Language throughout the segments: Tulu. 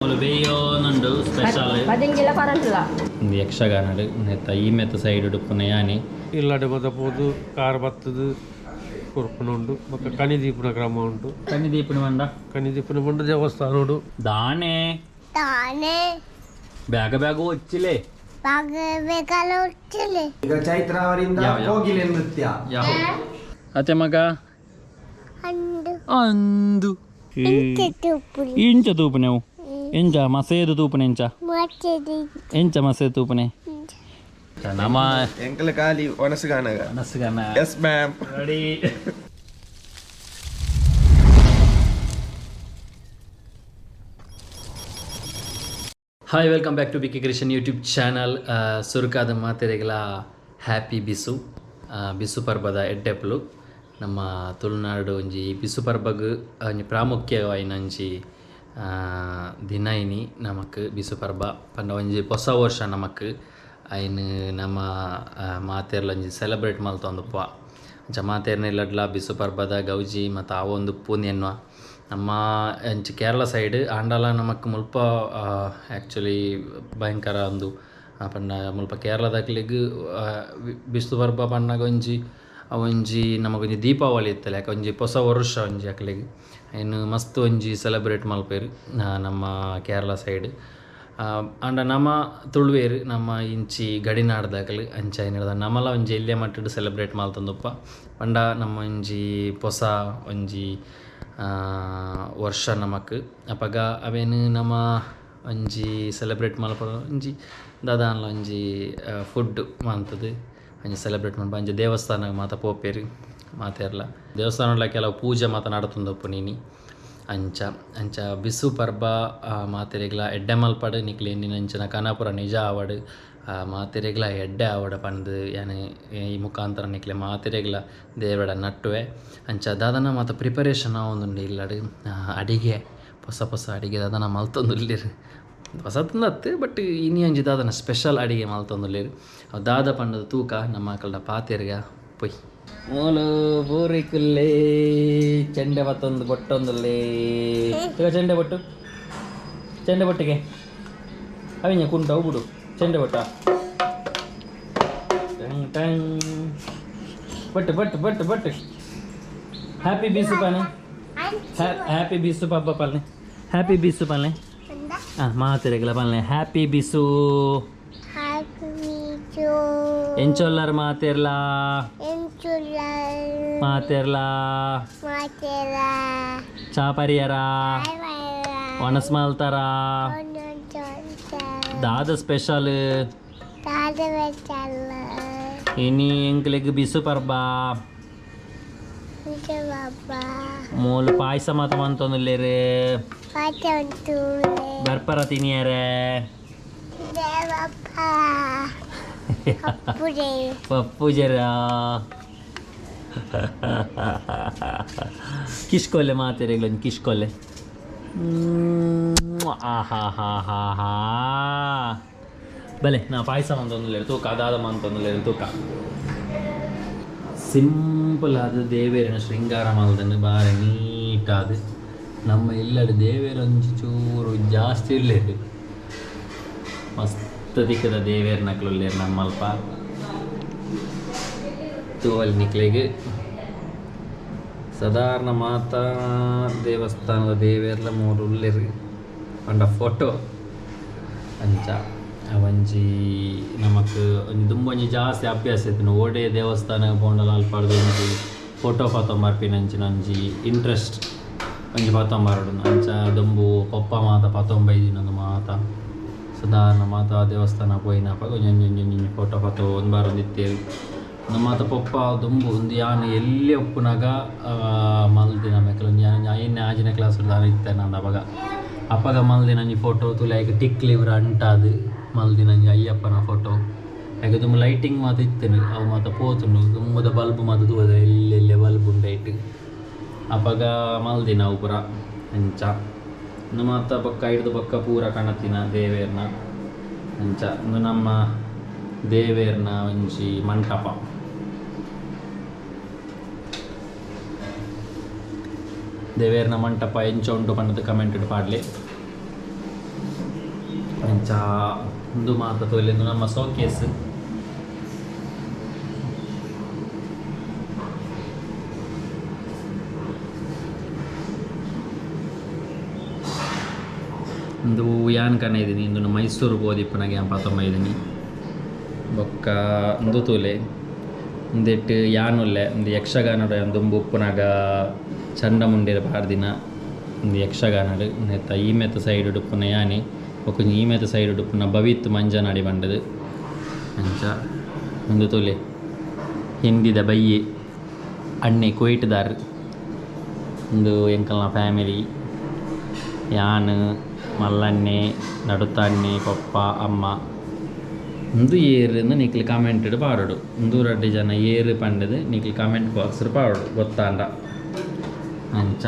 ಮೂಲು ಬೇಯೋನುಂಡು ಸ್ಪೆಷಲ್. ಪದಿಂಗಿಲ ಕೊರಂಟಿಲ್ಲ. ಇಂದು ಯಕ್ಷಗಾನಡ್ ನೆತ್ತ ಈ ಮೆತ್ತ ಸೈಡ್ ಉಪ್ಪುನ ಯಾನಿ. ಇಲ್ಲಡೆ ಮತ ಪೋದು ಕಾರ್ ಬತ್ತದು ಕೊರ್ಪುನ ಉಂಡು ಬೊಕ್ಕ ಕಣಿ ದೀಪುನ ಕ್ರಮ ಉಂಡು. ಕಣ್ಣಿ ದೀಪುನ ಮಂಡ? ಕಣಿ ದೀಪುನ ಪಂಡ ದೇವಸ್ಥಾನೋಡು. ದಾನೆ? ತಾನೆ. ಬ್ಯಾಗ ಬ್ಯಾಗ ಒಚ್ಚಿಲೆ. ಬಾಗಬೇಕಲ್ಲ ಉಚ್ಚಿಲೆ. ಈಗ ಚೈತ್ರ ಅವರಿಂದ ಯಾವ, ಯಾವ? ಕೋಗಿಲೆ ನೃತ್ಯ. ಯಾವ ಅತ್ತೆ ಮಗ? ಅಂದು. ಅಂದು. ತುಪ್ಪುಲಿ. ಇಂಚ ತೂಪುನೆವು ಎಂಚ ಮಸೇದು ತೂಪುನೆ ಎಂಚ? ಮಚ್ಚದಿ. ಎಂಚ ಮಸೇದು ತೂಪುನೆ ನಮ್ಮ? ಎಂಕಲ ಖಾಲಿ ಒಣಸುಗಾನಗ. ಮನಸ್ಸುಗನ. Yes ma'am. Ready. Hi, welcome back to BK Krishan YouTube channel. ಸುರುಕಾದ ಮಾತೆರೆಗಳ ಹ್ಯಾಪಿ ಬಿಸು, ಬಿಸು ಪರ್ಬದ ಎಡ್ಡೆಪ್ಲು. ನಮ್ಮ ತುಳುನಾಡು ಒಂಜಿ ಬಿಸು ಪರ್ಬಗ್ ಒಂಜಿ ಪ್ರಾಮುಖ್ಯವಾಯಿನ ಒಂಜಿ ದಿನ ಇನಿ. ನಮಕ್ ಬಿಸು ಪರ್ಬ ಪಂಡ ಒಂಜಿ ಹೊಸ ವರ್ಷ ನಮಕ್. ಐನ್ ನಮ್ಮ ಮಾತೆರ್ಲ ಒಂಜಿ ಸೆಲೆಬ್ರೇಟ್ ಮಲ್ತೊಂದುಪ್ಪ. ಅಂಚ ಮಾತೆರ್ನ ಇಲ್ಲಡ್ಲ ಬಿಸು ಪರ್ಬದ ಗೌಜಿ ಮತ್ತು ಆ ಒಂದು ಎನ್ನುವ. ನಮ್ಮ ಅಂಚ ಕೇರಳ ಸೈಡ್ ಆಂಡಲ ನಮಕ್ ಮುಲ್ಪ ಆ್ಯಕ್ಚುಲಿ ಭಯಂಕರ ಒಂದು ಪಂಡ ಮುಲ್ಪ ಕೇರಳದಕ್ಲೆಗ್ ಬಿಸು ಪರ್ಬ ಪನ್ನಗ ಒಂಜಿ ಒಂಜಿ ನಮಗೊಂಜಿ ದೀಪಾವಳಿ ಇತ್ತಲ್ಲ, ಯಾಕೆ ಒಂಜಿ ಹೊಸ ವರ್ಷ ಒಂಜಿ ಅಕ್ಲೆಗ್. ಐನ್ ಮಸ್ತ್ ಒಂಜಿ ಸೆಲೆಬ್ರೇಟ್ ಮಲ್ಪೆರ್ ನಮ್ಮ ಕೇರಳ ಸೈಡ್. ಆಂಡ ನಮ ತುಳುವೆರ್, ನಮ್ಮ ಇಂಚಿ ಗಡಿನಾಡ್ದಕಲು. ಅಂಚ ಐನ್ ನಮಲ ಒಂಜಿ ಎಲ್ಯ ಮಟ್ಟಡ್ ಸೆಲೆಬ್ರೇಟ್ ಮಲ್ತೊಂದುಪ್ಪ. ಪಂಡ ನಮ್ಮ ಒಂಜಿ ಪೊಸ ಒಂಜಿ ವರ್ಷ ನಮಕ್. ಅಪಗ ಅವೇನು ನಮ ಒಂಜಿ ಸೆಲೆಬ್ರೇಟ್ ಮಲ್ಪೊಡು. ಒಂಜಿ ದಾದಾನ್ಲ ಒಂಜಿ ಫುಡ್ ಮಂತುದು ಒಂಜಿ ಸೆಲೆಬ್ರೇಟ್ ಮನ್ಪ ಅಂಚ ದೇವಸ್ಥಾನ ಮಾತ ಪೋಪೆರ್ ಮಾತೆರ್ಲ. ದೇವಸ್ಥಾನಡ್ಲ ಕೆಲವು ಪೂಜೆ ಮಾತ ನಡತೊಂದುಪ್ಪುಂಡು ಇನಿ. ಅಂಚ ಅಂಚ ಬಿಸು ಪರ್ಬ ಮಾತೆರೆಗ್ಲ ಎಡ್ಡೆ ಮಲ್ಪಡ್. ನಿಕ್ಲ್ ಎನ್ನಿನಂಚಿನ ಕನಪುರ ನಿಜ ಆವಡ್, ಮಾತೆರೆಗ್ಲ ಎಡ್ಡೆ ಆವಡ್ ಪಂದ್ ಯಾನ್ ಈ ಮುಖಾಂತರ ನಿಕ್ಲೆ ಮಾತೆರೆಗ್ಲ ದೇವೆಡ ನಟ್ಟುವೆ. ಅಂಚ ದಾದನ ಮಾತ ಪ್ರಿಪರೇಷನ್ ಆವೊಂದುಂಡು ಇಲ್ಲಡ್. ಅಡಿಗೆ, ಪೊಸ ಪೊಸ ಅಡಿಗೆ ದಾದನ ಮಲ್ತೊಂದುಲ್ಲೆರ್. ಪೊಸತಂದು ಅತ್ತ್, ಬಟ್ ಇನಿ ಒಂಜಿ ದಾದನ ಸ್ಪೆಷಲ್ ಅಡಿಗೆ ಮಲ್ತೊಂದುಲ್ಲೆರ್. ಅವು ದಾದ ಪಂಡದು ತೂಕ, ನಮ್ಮ ಅಕಲ್ಡ ಪಾತೆರ್ಗ ಪೊಯ್. ಮೂಲು ಪೂರಿ ಕುಲ್ಲೆ ಚೆಂಡೆ ಬತ್ತೊಂದು ಬೊಟ್ಟೊಂದುಲ್ಲೆ. ಈಗ ಚೆಂಡೆ ಬೊಟ್ಟು, ಚೆಂಡೆ ಬೊಟ್ಟಿಗೆ ಅವಿಂಜ ಕುಂಟ ಬಿಡು. ಚೆಂಡೆ ಬೊಟ್ಟ ಟಂಗ್ ಟಂಗ್ ಬಟ್ಟು ಬಟ್ಟು ಬಟ್ಟು ಬಟ್ಟು. ಹ್ಯಾಪಿ ಬೀಸು ಪಾನೆ, ಹ್ಯಾಪಿ ಬೀಸು ಪಬ್ಬ ಪಾಲನೆ, ಹ್ಯಾಪಿ ಬೀಸು ಪಾಲನೆ. ಹಾಂ, ಮಾತೆರೆಗ್ಲ ಪಲ್ಲೆ ಹ್ಯಾಪಿ ಬಿಸು. ಹ್ಯಾಪಿ ಬಿಸು. ಎಂಚೊಲ್ಲರ್ ಮಾತೆರ್ಲಾ? ಎಂಚುಲ್ಲ? ಮಾತೆರ್ಲಾ. ಮಾತೆರ. ಚಾ ಪರಿಯರ? ಒಣಸ್ ಮಲ್ತಾರ? ದಾದ ಸ್ಪೆಷಲ್? ದಾದ ಬೆಚ್ಚಲ್ಲ? ಇನಿ ಎಂಕ್ಲೆಗ್ ಬಿಸು ಪರ್ಬ. ಬಿಸು ಪರ್ಬ. ಮೂಲು ಪಾಯಸ ಮಾತ ಮಂತೊಂದುಲ್ಲೆರ್. ಪಾಯಸ ಉಂಟು. ಬರ್ಪರ ತಿನಿಯರೆ? ದೇವಪ್ಪ ಅಪ್ಪುಜೆ. ಪಪ್ಪುಜರ ಕಿಷ್ಕೊಲ್ಲೆ ಮಾತೆರೆಗ್ಲೊಂಜಿ ಕಿಷ್ಕೊಲ್ಲೆ. ಆಹಾ ಹಾ ಹಾ ಹಾ. ಬಲೆ, ನಾ ಪಾಯಸ ಮಂತೊಂದುಲ್ಲೆರ್ ತೂಕ, ದಾದ ಮಂತೊಂದುಲ್ಲೆರ್ ತೂಕ. ಸಿಂಪಲ್ ಆದ್ ದೇವೆರೆನ ಶೃಂಗಾರ ಮಲ್ದನ್ನು ಬಾರಿ ನೀಟಾದ್. ನಮ್ಮ ಇಲ್ಲಡ್ ದೇವೆರ್ ಒಂಜಿ ಚೂರು ಜಾಸ್ತಿ ಉಲ್ಲೆರ್. ಮಸ್ತ್ ತಿಕ್ಕದ ದೇವೆರ್ನಕ್ಲು ಉಲ್ಲೆರ್ ನಮ್ಮಲ್ಪ. ತೂವಲ್ ನಿಕ್ಲೆಗ್ ಸಾಧಾರಣ ಮಾತಾ ದೇವಸ್ಥಾನದ ದೇವೆರ್ಲ ಮೂಲು ಉಲ್ಲೆರ್ ಪಂಡ ಫೋಟೋ. ಅಂಚ ಒಂಜಿ ನಮಕ್ ಒಂಜಿ ದುಂಬೊಂಜಿ ಜಾಸ್ತಿ ಅಭ್ಯಾಸ ಇತ್ತಿನ ಓಡೆ ದೇವಸ್ಥಾನ ಪೋಂಡಲ ಅಲ್ಪರ್ದ್ ಒಂಜಿ ಫೋಟೋ ಪತೊಂಬರ್ಪಿನಂಚಿನ ಒಂಜಿ ಇಂಟ್ರೆಸ್ಟ್ ಒಂಜಿ ಪತೊಂಬರೊಡು. ಅಂಚ ದುಂಬು ಪೊಪ್ಪ ಮಾತ ಪತೊಂಬೈದಿನಂದು ಮಾತ. ಸಾಧಾರಣ ಮಾತ ದೇವಸ್ಥಾನ ಪೋಯಿನಪಗ ಒಂಜಿ ಒಂಜಿ ಒಂಜಿ ಒಂಜಿ ಫೋಟೋ ಪತೊಂದು ಬರೊಂದಿತ್ತೆರ್ ಮಾತ ಪೊಪ್ಪ ದುಂಬು. ಉಂದು ಯಾನ್ ಎಲ್ಲಿ ಉಪ್ಪುನಗ ಮಲ್ದಿನ ಮೆಕಲ್. ಒಂಜಿ ಯಾನ್ ಐದನೇ ಆಜನೇ ಕ್ಲಾಸ್ ದಾನ ಇತ್ತೆ ನಾನು ಅಪಗ. ಅಪಗ ಮಲ್ದಿನ ಒಂಜಿ ಫೋಟೋ ತೂಲೆ. ಐಕ್ ಟಿಕ್ಲಿ ಪೂರ ಅಂಟಾದ್ ಮಲ್ದಿನ ಒಂಜಿ ಅಯ್ಯಪ್ಪನ ಫೋಟೋ. ಐಕ್ ದುಂಬು ಲೈಟಿಂಗ್ ಮಾತ ಇತ್ತುಂಡು, ಅವು ಮಾತ ಪೋತುಂಡು. ದುಂಬುದ ಬಲ್ಬ್ ಮಾತ ತೂವದ, ಎಲ್ಲೆಲ್ಲೆ ಬಲ್ಬ್ ಉಂಡು ಐಟ್. ಅಪಗ ಮಲ್ದಿನ ಅವು ಪೂರ. ಅಂಚ ಉಂದು ಮಾತ ಬೊಕ್ಕ ಐಡ್ದ್ ಬೊಕ್ಕ ಪೂರ ಕಣತಿನ ದೇವೆರ್ನ. ಅಂಚ ಉಂದು ನಮ್ಮ ದೇವೆರ್ನ ಒಂಜಿ ಮಂಟಪ. ದೇವೆರ್ನ ಮಂಟಪ ಎಂಚ ಉಂಟು ಪನ್ನದು ಕಮೆಂಟ್ ಪಾಡ್ಲೆ. ಅಂಚ ಉಂದು ಮಾತ ತೋಲೆ ನಮ್ಮ ಸೋಕೇಸ್. ಉಂದು ಯಾನ್ ಕನ ಇದ್ದೀನಿ ಇಂದು ಮೈಸೂರು ಪೋದಿಪ್ಪುನಗೆ ಯಾನ್ ಪತೊಂಬ ಇದ್ದೀನಿ. ಬೊಕ್ಕ ಉಂದು ತೂಲೆ ಉಂದೆಟ್ ಯಾನುಲ್ಲೆ ಉಂದು ಯಕ್ಷಗಾನಡ್ ಯಾನ್ ದುಂಬು ಉಪ್ಪುನಗ ಚಂಡಮುಂಡೇರ್ ಪಾಡ್ದಿನ ಉಂದು ಯಕ್ಷಗಾನಡ್ ಉಂದೆತ್ತ ಈ ಮೆತ್ತ ಸೈಡ್ ಉಪ್ಪುನ ಯಾನೆ ಬೊಕ್ಕ ಈ ಮೆತ್ತ ಸೈಡ್ ಉಪ್ಪುನ ಭವಿತ್ ಮಂಜನಾಡಿ ಬಂಡದು. ಅಂಚ ಉಂದು ತೂಲೆ ಹಿಂದಿದ ಬಯ್ಯೆ ಅಣ್ಣೆ ಕುವೈಟ್ದಾರ್. ಉಂದು ಎಂಕಲ್ನ ಫ್ಯಾಮಿಲಿ ಯಾನ್ ಮಲ್ಲಣ್ಣೆ ನಡುತಣ್ಣೆ ಪಪ್ಪ ಅಮ್ಮ. ಉಂದು ಏರ್ಂದು ನಿಕ್ಲ್ ಕಾಮೆಂಟ್ ಪಾಡೋಡು. ಉಂದು ರಡ್ಡ್ ಜನ ಏರ್ ಪಂಡದು ನಿಕ್ಲ್ ಕಾಮೆಂಟ್ ಬಾಕ್ಸ್ ಪಾಡೋಡು ಗೊತ್ತಾಂಡ. ಅಂಚ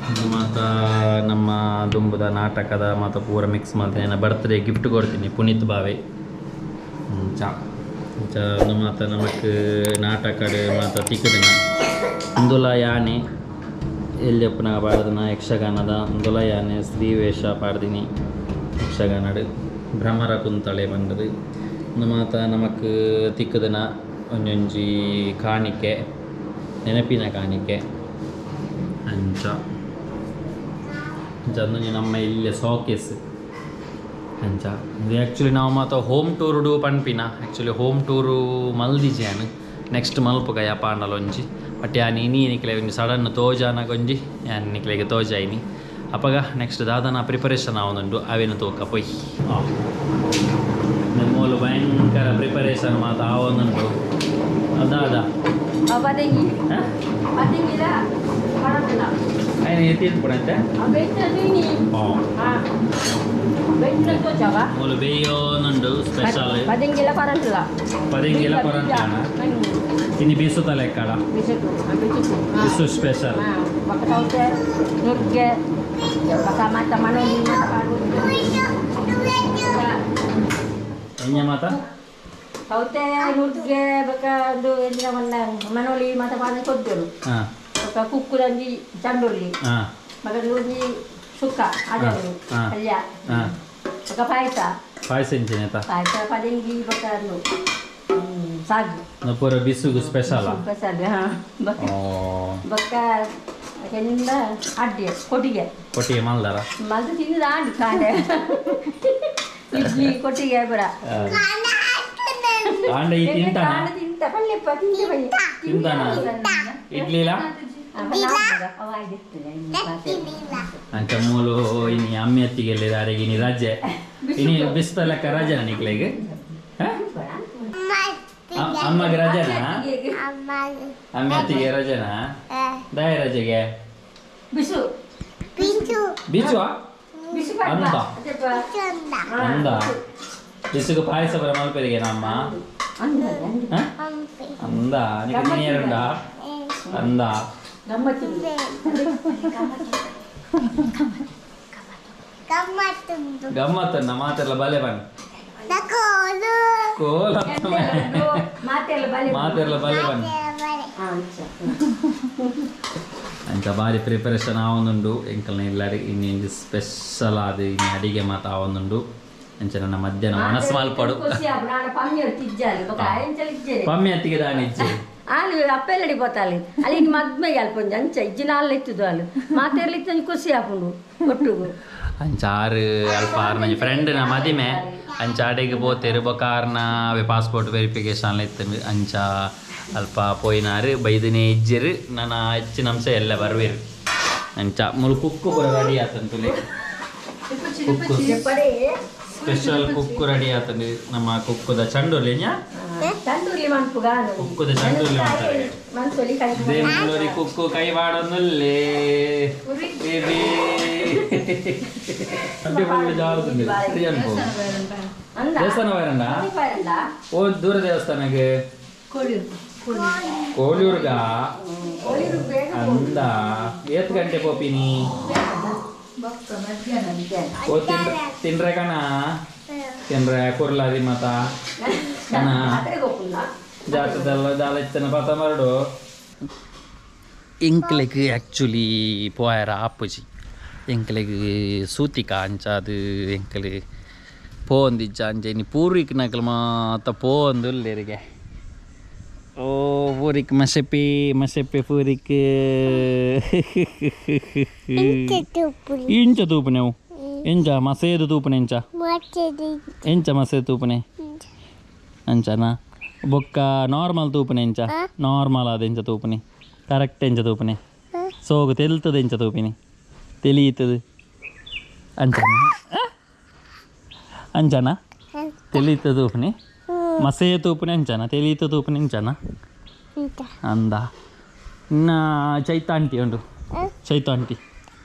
ಉಂದು ಮಾತ ನಮ್ಮ ದುಂಬುದ ನಾಟಕದ ಮಾತ ಪೂರ ಮಿಕ್ಸ್ ಮಲ್ತಿನ ಎನ್ನ ಬರ್ತ್ಡೇ ಗಿಫ್ಟ್ ಕೊಡ್ತೀನಿ ಪುನೀತ್ ಬಾವೆ. ಅಂಚ ಅಂಚ ಉಂದು ಮಾತ ನಮಕ್ ನಾಟಕಡ್ ಮಾತ ತಿಕ್ಕುದಿನ. ಉಂದುಲ ಯಾನೆ ಎಲ್ಯಪ್ಪುನಗ ಪಾಡ್ದಿನ ಯಕ್ಷಗಾನದ ಉಂದುಲ ಯಾನೆ ಸ್ತ್ರೀ ವೇಷ ಪಾಡ್ದಿನಿ ಯಕ್ಷಗಾನಡ್ ಭ್ರಮರ ಕುಂತಳೆ ಪಂಡದು. ಉಂದು ಮಾತ ನಮಕ್ ತಿಕ್ಕುದಿನ ಒಂಜೊಂಜಿ ಕಾಣಿಕೆ ನೆನಪಿನ ಕಾಣಿಕೆ. ಅಂಚ ಅಂಚ ಉಂದೊಂಜಿ ನಮ್ಮ ಇಲ್ಲೇ ಸೋಕೇಸ್. ಅಂಚ ಉಂದು ಆ್ಯಕ್ಚುಲಿ ನಾವು ಮಾತ ಹೋಮ್ ಟೂರುಡು ಪನ್ಪಿನ ಆ್ಯಕ್ಚುಲಿ ಹೋಮ್ ಟೂರು ಮಲ್ದಿಜಿ ಯಾನ್ ನೆಕ್ಸ್ಟ್ ಮಲ್ಪುಗ ಯಪ್ಪ ಆಂಡಲ ಒಂಜಿ. ಬಟ್ ಯಾನ್ ಇನಿ ನಿಕ್ಲೆ ಒಂಜಿ ಸಡನ್ ತೋಜಾನಗ ಒಂಜಿ ಯಾನ್ ನಿಕ್ಲೆಗ್ ತೋಜಾಯಿನಿ. ಅಪಗ ನೆಕ್ಸ್ಟ್ ದಾದನ ಪ್ರಿಪರೇಷನ್ ಆವೊಂದುಂಡು ಅವೇನು ತೋಕ ಪೋಯ್. ಮೂಲು ಭಯಂಕರ ಪ್ರಿಪರೇಷನ್ ಮಾತ ಆವೊಂದುಂಡು. ಅದಾದ ತಿನ್ಪುಣಂತೆ ಮೂಲು ಬೇಯೋನುಂಡು ಸ್ಪೆಷಲ್ ಪದಿಂಗಿಲ ಪರಂಟಾಣ ಇನ್ನು ಬೀಸುತ್ತ ಲೆಕ್ಕಡ ಬಿಸು ಸ್ಪೆಷಲ್. ಎಂಜ ಮಾತ ಸೌತೆ ನುಗ್ಗೆ ಬೊಕ ಉಂದು ಎಂಚಿನ ಪಂಡ ಮನೋಲಿ ಮಾತ ಪಾಡ್ದ್ ಕೊದ್ದೊಡು. ಬೊಕ ಕುಕ್ಕುದಂಜಿ ಚಂಡುಳ್ಳಿ ಬೊಕ ಒಂಜಿ ಸುಕ್ಕ ಅಜರು ಪಲ್ಯ ಬೊಕ ಪಾಯಸ. ಪಾಯಸ ಎಂಚಿನ ಪಾಯಸ ಪದೆಂಗಿ ಬೊಕ ಉಂದು ಸಾಗು ಪೂರ ಬಿಸುಗು ಸ್ಪೆಷಲ್ ಸ್ಪೆಷಲ್. ಬೊಕ ಕೆಂಡ ಅಡ್ಡಿ ಕೊಟ್ಟಿಗೆ ಕೊಟ್ಟಿಗೆ ಮಲ್ದಾರ ಮಲ್ದು ತಿಂದು ಆಂಡ್ ಕಾಂಡೆ ಇಡ್ಲಿ ಕೊಟ್ಟಿಗೆ ಪೂರ ಆಂಡ ಈ ತಿಂತಾನ ತಿಂತ ಪಲ್ಯಪ್ಪ ತಿಂತೆ ಬಯ್ಯ ತಿಂತಾನ ಇಡ್ಲಿಲ ಅಂಚ ಮೂಲು ಇನಿ ಅಮ್ಮೆ ಅತ್ತಿಗೆಲ್ಲ ಅರೆಗೆ ಇನಿ ರಜೆ ಇನಿ ಬಿಸ್ತ ಲೆಕ್ಕ ರಜೆನ ನಿಕ್ಲೆಗ್ ಅಮ್ಮಗೆ ರಜೆನಾ ಅಮ್ಮೆ ಅತ್ತಿಗೆ ರಜೆನಾ ದಾಯ ರಜೆಗೆ ಬಿಸು ಬಿಸುವಾ ಬಿಸು ಅಂದ ಅಂದ ಬಿಸುಗು ಪಾಯಸ ಬರ ಮಲ್ಪೆರಿಗೆ ನಮ್ಮ ಅಂದ ನಿಕ್ಕೆ ತಿನಿಯರುಂಡಾ ಅಂದ ಗಮ್ಮತ್ತನ್ನ ಮಾತೆಲ್ಲ ಬಲೆ ಬನ್ನಿ ಕೋಲ ಮಾತೆಲ್ಲ ಬಲೆ ಬನ್ನಿ. ಅಂಚ ಬಾರಿ ಪ್ರಿಪರೇಷನ್ ಆವೊಂದುಂಡು ಎಂಕಲ್ನ ಇಲ್ಲರಿ ಇನ್ನೊಂದು ಸ್ಪೆಷಲ್ ಆದ್ ಇನ್ನು ಅಡಿಗೆ ಮಾತ ಆವೊಂದುಂಡು. ಅಂಚ ನನ್ನ ಮಧ್ಯಾಹ್ನ ಮನಸ್ಸು ಮಲ್ಪಡು ಪಮ್ಮಿ ಅತ್ತಿಗೆ ದಾನಿ ಇಜ್ಜಿ ಆಲು ಅಪ್ಪೆಲ್ಲಡಿ ಪೋತಾಲೆ ಅಲ್ಲಿ ಮದ್ಮೆಗೆ ಅಲ್ಪ ಅಂಚ ಇಜ್ಜಿ ನಾಲ್ ಇತ್ತದು ಅಲ್ಲ ಮಾತೆರ್ಲಿ ಇತ್ತು ಖುಷಿ ಆಪುಂಡು ಒಟ್ಟುಗು. ಅಂಚ ಆರು ಅಲ್ಪ ಆರು ನಂಜಿ ಫ್ರೆಂಡ್ ನ ಮದಿಮೆ ಅಂಚ ಅಡೆಗೆ ಪೋತೇರು ಬೊಕ ಆರ್ನ ಅವೆ ಪಾಸ್ಪೋರ್ಟ್ ವೆರಿಫಿಕೇಶನ್ ಇತ್ತು. ಅಂಚ ಅಲ್ಪ ಪೋಯಿನಾರು ಬೈದನೇ ಇಜ್ಜೆರು ನನ್ನ ಹೆಚ್ಚಿನ ಅಂಶ ಎಲ್ಲ ಬರ್ವೇರು. ಅಂಚ ಮುಳು ಕುಕ್ಕು ಪೂರ ರೆಡಿ ಆತಂತುಲೆ ಕುಕ್ಕು ಸ್ಪೆಷಲ್ ಕುಕ್ಕು ರೆಡಿ ಆತಂದು ನಮ್ಮ ಕುಕ್ಕುದ ಚಂಡುಲಿ ಕುಕ್ಕುದ ಚಂಡುಲಿ ಮಾಡ್ತಾರೆ. ದೇವರಿ ಕುಕ್ಕು ಕೈ ಮಾಡೊಂದುಲ್ಲೆ ಬೇಬಿ ಜಾರುతుంది ದೇವಸ್ಥಾನ ಬೈರಂಡ ಓ ದೂರ ದೇವಸ್ಥಾನಕ್ಕೆ ಕೋಳಿಯೂರ್ಗ ಅಂದ ಏತ್ ಗಂಟೆ ಪೋಪಿನಿ ಓ ತಿಂಡ್ರೆ ಕಣ ತಿಂಡ್ರೆ ಕುರ್ಲಾದಿ ಮಾತ ಕಣ ಜಾತದಲ್ಲ ದಾಲ ಇತ್ತನ ಪಾತ ಮರಡು ಎಂಕ್ಲೆಗ್ ಆ್ಯಕ್ಚುಲಿ ಪೋಯರ ಆಪುಜಿ ಎಂಕ್ಲೆಗ್ ಸೂತಿಕ ಅಂಚಾದ್ ಎಂಕ್ಲೆ ಪೋಂದಿಜ್ಜ ಅಂಚ ಇನಿ ಪೂರ್ವಿಕ್ನಕುಲು ಮಾತ ಪೋಂದುಲ್ಲೆರಿಗೆ. ಓ ಪೂರಿಕ್ ಮಸೆಪಿ ಮಸೆಪೆ ಪೂರಿಕ್. ಇಂಚ ತೂಪುಲಿ. ಇಂಚ ತೂಪುನೆ ಅವು ಎಂಚ ಮಸೇದು ತೂಪುನೆ ಎಂಚ? ಮಾತೆದ. ಎಂಚ ಮಸೇದು ತೂಪುನೆ ಅಂಚನಾ? ಬೊಕ್ಕ ನಾರ್ಮಲ್ ತೂಪುನೆ ಎಂಚ? ನಾರ್ಮಲ್ ಆದ ಎಂಚ ತೂಪುನೆ? ಕರೆಕ್ಟ್ ಎಂಚ ತೂಪುನೆ? ಸೋಗು ತೆಲ್ತದ ಎಂಚ ತೂಪಿನಿ? ತೆಲಿಯುತ್ತದೆ ಅಂಚನ? ಅಂಚನ ತೆಲಿತ ತೂಪುನಿ? ಮಸೆ ತೂಪುನೆ ಅಂಚನ? ತೆಲಿತ ತೂಪುನೆ ಅಂಚನ? ಇಂಚ. ಅಂದ ಇನ್ನ ಚೈತ ಆಂಟಿ ಉಂಡು. ಚೈತ ಆಂಟಿ.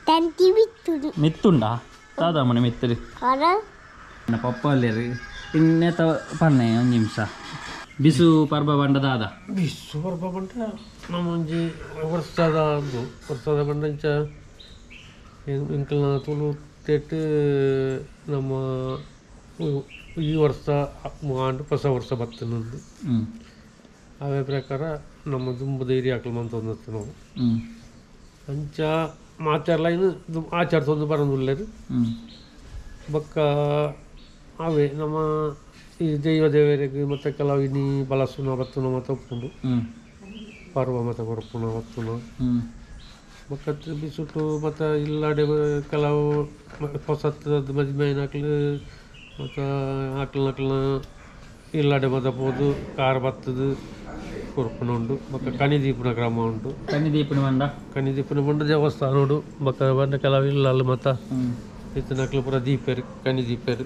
ತಂತಿ ಬಿತ್ತುದು. ಮಿತ್ತುಂಡಾ ದಾದ ಮನೆ ಮಿತ್ತರು? ಹೊರ. ನನ್ನ ಪಪ್ಪ ಅಲ್ಲೇರು ಇನ್ನೇತ ಪನ್ನೆ ಒಂದು ನಿಮಿಷ. ಬಿಸು ಪರ್ಬ ಬಂಡ ದಾದ? ಬಿಸು ಪರ್ಬ ಪಂಡ ನಮ್ಮ ಒಂಜಿ ವರ್ಷದ ಅಂದು ವರ್ಷದ ಪಂಡ ಇಂಚ ಎಂಕಲ್ನ ತುಳು ತೇಟ್ ನಮ್ಮ ಈ ವರ್ಷ ಆಂಡ್ ಹೊಸ ವರ್ಷ ಬತ್ತನಂದು. ಅವೇ ಪ್ರಕಾರ ನಮ್ಮ ದುಂಬುದ ಹಿರಿಯಾಕ್ಲು ಮಂತೊಂದಿತ್ತು ನಾವು. ಅಂಚ ಮಾಚಾರ್ಲೈನ್ ಆಚರಿಸೊಂದು ಬರೋದುಲ್ಲೆರ್. ಬೊಕ್ಕ ಅವೇ ನಮ್ಮ ಈ ದೈವ ದೇವರಿಗೆ ಮತ್ತು ಕೆಲವು ಇನಿ ಬಲಸುನ ಬತ್ತುನ ಮಾತ ಉಪ್ಪುಂಡು. ಪರ್ವ ಮತ ಕೊರ್ಪುನ ಬತ್ತುನ. ಬೊಕ್ಕ ಬಿಸುಟು ಮತ್ತು ಇಲ್ಲಾಡೆ ಕೆಲವು ಪೊಸತ್ತದ ಮದಿಮೆ ಆಯ್ನಕ್ಲು ಮತ್ತು ಆಕ್ಲ್ನಕ್ಲ್ನ ಇಲ್ಲಾಡೆ ಮತ ಪೋದು ಕಾರ್ ಬತ್ತದು ಕೊರ್ಪುನ ಉಂಡು. ಬೊಕ್ಕ ಕಣಿ ದೀಪುನ ಕ್ರಮ ಉಂಡು. ಕಣ್ಣಿ ದೀಪುನ ಬಂಡ? ಕಣಿ ದೀಪುನ ಪಂಡ ದೇವಸ್ಥಾನ ಉಂಡು. ಬೊಕ್ಕ ಬಂಡ ಕೆಲವು ಇಲ್ಲಲ್ ಮತ ಇತ್ತಿನಕ್ಲು ಪೂರ ದೀಪೆರ್ ಕಣಿ ದೀಪೆರ್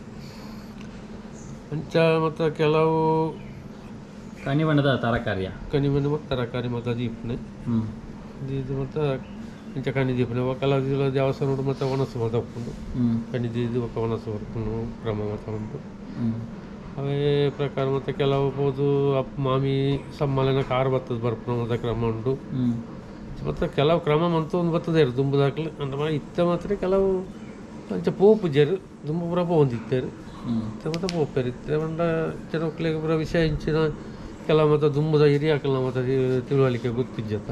ಅಂಚ. ಮತ್ತು ಕೆಲವು ಕಣಿ ಬಣ್ಣದ ತರಕಾರಿಯ? ಕಣಿ ಬಂದು ಮತ್ತು ತರಕಾರಿ ಮತ್ತು ದೀಪನೆ ದೀದು ಮತ್ತು ಇಂಚ ಕಣಿ ದೀಪನೆ. ಕೆಲವು ದೇವಸ್ಥಾನ ಉಂಡು ಮತ್ತು ಒಣಸು ಮಾತ ಉಪ್ಪುಂಡು. ಕಣಿ ದೀದು ಬೊಕ್ಕ ಒಣಸು ಬರ್ಪುನು ಕ್ರಮ ಮಾತ ಉಂಟು. ಅವೇ ಪ್ರಕಾರ ಮತ್ತು ಕೆಲವು ಪೋದು ಅಪ್ ಮಾಮಿ ಸಮ್ಮಲೆನ ಕಾರ್ ಬತ್ತದ ಬರ್ಪುನ ಮಾತ ಕ್ರಮ ಉಂಟು. ಮತ್ತು ಕೆಲವು ಕ್ರಮ ಮಂತು ಒಂದು ಬರ್ತದೆ ದುಂಬುದಾಕ್ಲು ಅಂಡ ಇತ್ತ ಮಾತ್ರ ಕೆಲವು ಅಂಚ ಪೋಪುಜೆರ್. ದುಂಬು ಪೂರ ಪೋವೊಂದಿತ್ತೆರ್. ಇತ್ತೆ ಮಾತ ಪೋಪೆರ್. ಇತ್ತೆ ಪಂಡ ಜನಕ್ಲೆಗ್ ಪೂರ ವಿಷಯ ಇಂಚಿನ ಕೆಲವು ಮಾತ ದುಂಬುದ ಹಿರಿಯಾಕ್ಲ್ನ ಮಾತ ತಿಳುವಳಿಕೆ ಗೊತ್ತಿಜ್ಜತ್ತ.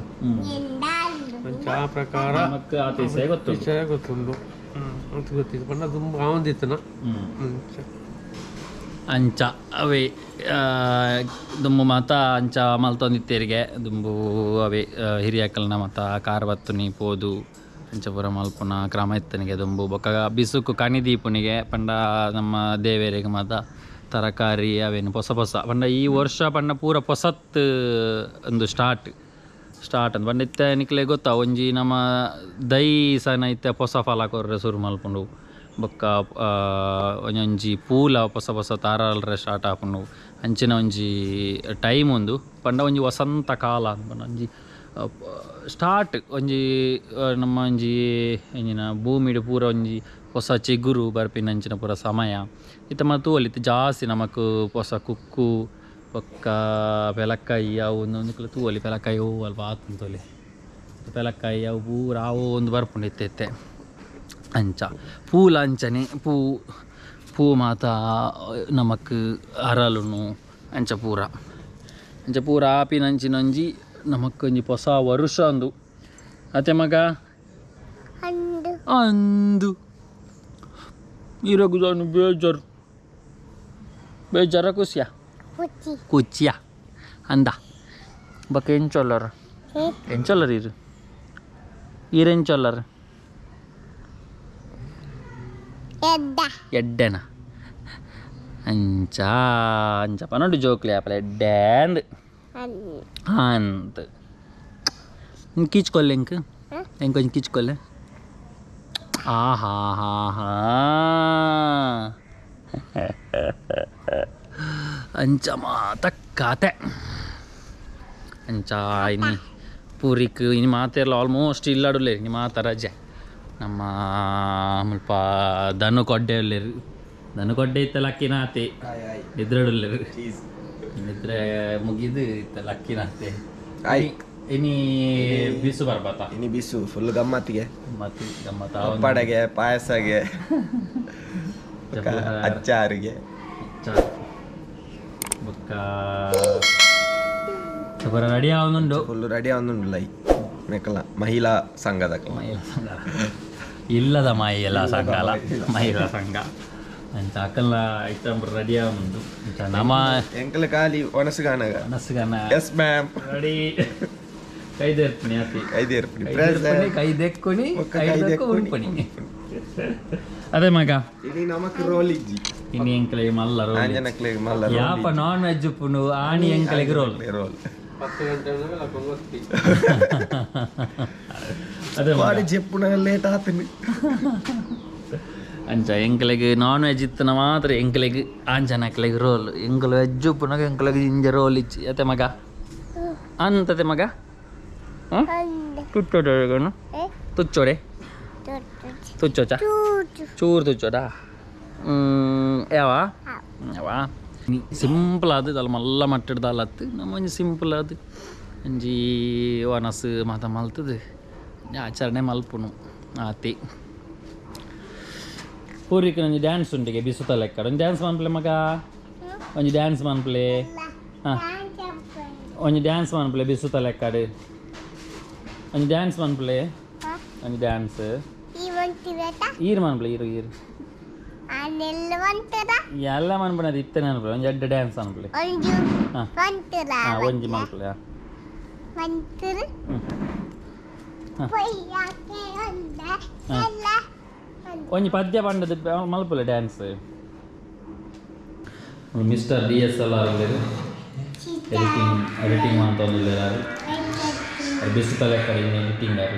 ಅಂಚ ಆ ಪ್ರಕಾರ. ನಮಕ್ ಆತ ವಿಷಯ ಗೊತ್ತುಂಟು. ವಿಷಯ ಗೊತ್ತುಂಡು ಅಂತ ಗೊತ್ತಿತ್ತು ಪಂಡ ದುಂಬು ಆವೊಂದಿತ್ತನ ಅಂಚ. ಅಂಚ ಅವೇ ದುಂಬು ಮಾತ ಅಂಚ ಮಲ್ತೊಂದಿತ್ತೆರಿಗೆ ದುಂಬು. ಅವೇ ಹಿರಿಯಾಕಲ್ನ ಮಾತ ಕಾರ್ ಬತ್ತುನಿ ಪೋದು ಅಂಚ ಪೂರ ಮಲ್ಪುನ ಕ್ರಮ ಇತ್ತನಿಗೆ ದುಂಬು. ಬೊಕ್ಕ ಬಿಸುಕು ಕಣಿ ದೀಪುನಿಗೆ ಪಂಡ ನಮ್ಮ ದೇವೆರಿಗೆ ಮಾತ ತರಕಾರಿ ಅವೇನು ಪೊಸ ಪೊಸ ಪಂಡ ಈ ವರ್ಷ ಪಂಡ ಪೂರ ಪೊಸತ್ ಒಂದು ಸ್ಟಾರ್ಟ್ ಸ್ಟಾರ್ಟ್ ಅಂತ ಪಂಡ ಇತ್ತೆ ನಿಕ್ಲೆ ಗೊತ್ತಾ ಒಂಜಿ ನಮ್ಮ ದೈ ಸನ ಇತ್ತೆ ಪೊಸ ಫಲ ಕೊರ್ರೆ ಸುರು ಮಲ್ಪುಂಡು. ಬೊಕ್ಕ ಒಂಜೊಂಜಿ ಪೂಲ ಪೊಸ ಪೊಸ ತಾರಾಲ್ರೆ ಸ್ಟಾರ್ಟ್ ಆಪುಂಡು. ಅಂಚಿನ ಒಂಜಿ ಟೈಮ್ ಉಂದು ಪಂಡ ಒಂಜಿ ವಸಂತ ಕಾಲ ಪಂಡ ಒಂಜಿ ಸ್ಟಾರ್ಟ್ ಒಂಜಿ ನಮ್ಮ ಒಂಜಿ ಎಂಚಿನ ಭೂಮಿಡ್ ಪೂರ ಒಂಜಿ ಹೊಸ ಚಿಗುರು ಬರ್ಪಿನ ಅಂಚಿನ ಪೂರ ಸಮಯ. ಇತ್ತೆ ಮಾತ ತೂವೊಲಿ ಇತ್ತೆ ಜಾಸ್ತಿ ನಮಕ್ ಪೊಸ ಕುಕ್ಕು ಬೊಕ್ಕ ಪೆಲಕ್ಕಾಯಿ ಅವು ಒಂದೊಂದು ತೂವೊಲಿ. ಪೆಲಕ್ಕಾಯಿ ಅವು ಅಲ್ಪ ಆತುಂತೊಲಿ ಪೆಲಕ್ಕಾಯಿ ಅವು ಪೂರ ಅವು ಒಂದು ಬರ್ಪುಂಡು ಇತ್ತೆ ಇತ್ತೆ. ಅಂಚ ಪೂಲ ಅಂಚನೆ ಪೂ ಪೂ ಮಾತ ನಮಕ್ ಅರಳುನು ಅಂಚ ಪೂರ ಅಂಚ ಪೂರ ಆಪಿನ ಅಂಚಿನ ಒಂಜಿ ನಮಕ್ ಒಂಜಿ ಪೊಸ ವರುಷ ಅಂದು ಅತ್ತೆ ಮಗ. ಅಂದು. ಅಂದು ಇರಗು ಜಾನು ಬೇಜಾರು ಬೇಜಾರ ಖುಷಿಯಾ? ಕುಚ್ಚಿ. ಕುಚಿಯಾ ಅಂದ. ಬೊಕ್ಕ ಎಂಚೊಲ್ಲರ್? ಎಂಚೊಲ್ಲರ್ ಇರು ಈರ್ ಎಂಚೊಲ್ಲರ್? ಎಡ್ಡ. ಎಡ್ಡೆನ? ಅಂಚ ಅಂಚ ಪನೊಂಡು ಜೋಕ್ಲೆ ಆಪಲ ಎಡ್ಡೆ ಅಂದ್. ಅಂದು. ಅಂತ್ ಕೀಚ್ಕೊಲ್ಲೆ ಎಂಕ್ ಎಂಕ್ ಒಂಜಿ ಕೀಚ್ಕೊಲ್ಲೆ. ಆಹಾ ಹಾ ಹಾ ಅಂಚ ಮಾತ ಕತೆ. ಅಂಚ ಇನಿ ಪೂರಿಕ್ ಇನಿ ಮಾತೆರ್ಲ ಆಲ್ಮೋಸ್ಟ್ ಇಲ್ಲಾಡುಲ್ಲೇರು. ಇನಿ ಮಾತ ರಜೆ. ನಮ್ಮ ಮುಲ್ಪ ದನು ಕೊಡ್ಡೆ ಉಲ್ಲೇರು. ದನು ಕೊಡ್ಡೆ ಇತ್ತ ಲಕ್ಕಿನಾತೆ ನಿದ್ರೆಡುಲ್ಲೇರು. ನಿದ್ರೆ ಮುಗಿದು ಇತ್ತ ಲಕ್ಕಿನಾತೆ. ಇನಿ ಬಿಸು ಬರ್ಬಾತ? ಇನಿ ಬಿಸು ಫುಲ್ ಗಮ್ಮತ್ತಿಗೆ. ಮತ್ತೆ ಗಮ್ಮತ್ತ. ಪಪ್ಪಡಗೆ, ಪಾಯಸಗೆ, ಅಚ್ಚಾರಿಗೆ. ಬೊಕ್ಕ ಪೂರ ರೆಡಿ ಆವೊಂದುಂಡು. ಫುಲ್ ರೆಡಿ ಆವೊಂದುಂಡು ಲೈ ಮೆಕಲ ಮಹಿಳಾ ಸಂಘದ. ಮಹಿಳಾ ಸಂಘ ಇಲ್ಲದ ಮಹಿಳಾ ಸಂಘ ಅಲ್ಲ, ಮಹಿಳಾ ಸಂಘ. ಅಂಚ ಅಕಲ್ನ ಐಟಮ್ ರೆಡಿ ಆವೊಂದು ಅಂಚ ನಮ ಎಂಕಲ ಖಾಲಿ ಒಣಸುಗಾನಗ. ಮನಸ್ಸುಗಾನ. Yes ma'am. Ready. ಕೈದೇರ್ಪಣಿ ಆತಿ. ಕೈದೇರ್ಪಣಿ. ಕೈದೇರ್ಪಣಿ, ಕೈ ದೆಕ್ಕುಣಿ. ಬೊಕ್ಕ ಕೈ ಕೈ ದೆಕ್ಕು. ದೆಕ್ಕುಣಿ. ಉನ್ಪಣಿ ಅದೇ ಮಗ. ಇನಿ ನಮಕ್ ರೋಲ್ ಇಜ್ಜಿ. ಇನಿ ಎಂಕಲೆ ಮಲ್ಲ ರೋಲ್. ಆಂಜನಕ್ಲೆಗ್ ಮಲ್ಲ ರೋಲ್. ಯಾಪ ನಾನ್ ವೆಜ್ ಉಪ್ಪುಂಡು ಆಣಿ ಎಂಕಲೆಗ್ ರೋಲ್. ರೋಲ್. 10 ಗಂಟೆ ಗೊತ್ತಿ. ಅದೇ ಮಗ. ಬಾಡಿ ಜೆಪ್ಪುನ ಲೇಟ್ ಆತನಿ. ಅಂಚ ಎಂಕಲೆಗ್ ನಾನ್ ವೆಜ್ ಇತ್ತನ ಮಾತ್ರ ಎಂಕಲೆಗ್ ಆಂಜನಕ್ಲೆಗ್ ರೋಲ್. ಎಂಕಲು ವೆಜ್ ಉಪ್ಪುನಾಗ ಎಂಕಲೆಗ್ ಇಂಜ ರೋಲ್ ಇಚ್ಚಿ ಅತ್ತೆ ಮಗ ಅಂತತೆ ಮಗ. ಅಂದ್. ತುಚ್ಚೋಡೆ. ತುಚ್ಚೋಡೆ. ತುಚ್ಚೋಚಾ? ಚೂರು ತುಚ್ಚೋಡಾ? ಯಾವ ಯಾವ ಸಿಂಪಲ್ ಅದು ದಾಲ ಮಲ್ಲ ಮಟ್ಟಡ್ ದಾಲ ಅತ್ತು. ನಮ್ಮ ಒಂಜಿ ಸಿಂಪಲ್ ಅದು ಒಂಜಿ ಒನಸ್ ಮಾತ ಮಲ್ತದು ಆಚರಣೆ ಮಲ್ಪುನು ಆತಿ. ಪೂರಿಕ್ ಒಂಜಿ ಡ್ಯಾನ್ಸ್ ಉಂಟಿಗೆ ಬಿಸುತ ಲೆಕ್ಕ. ಒಂಜಿ ಡ್ಯಾನ್ಸ್ ಮನ್ಪಲೆ ಮಗ, ಒಂಜಿ ಡ್ಯಾನ್ಸ್ ಮನ್ಪಲೆ. ಹಾಂ, ಒಂಜಿ ಡ್ಯಾನ್ಸ್ ಮನ್ಪಲೆ ಬಿಸುತ ಲೆಕ್ಕಡ್. ಒಂಜಿ ಡ್ಯಾನ್ಸ್ ಮನ್ಪಲೆ, ಒಂಜಿ ಡ್ಯಾನ್ಸ್. ಈರು ಮನ್ಪಲೆ, ಈರು ಈರು. ಎಲ್ಲ ಮನ್ಪಣದು ಇತ್ತನೆ ಅನ್ಪಲೆ. ಒಂಜಿ ಅಡ್ಡ ಡ್ಯಾನ್ಸ್ ಅನ್ಪಲೆ. ಹಾಂ ಹಾಂ, ಒಂಜಿ ಮನ್ಪಲೆ. ಹಾಂ, ಒಂಜಿ ಪದ್ಯ ಪಂಡದ ಮಲ್ಪಲೆ dance. Mister D S L R editing, editing ಮಂತೊಂದುಲ್ಲೆರ್. ಬಿಸುತ ಲೆಕ್ಕ ಎಡಿಟಿಂಗ್ ಆರ್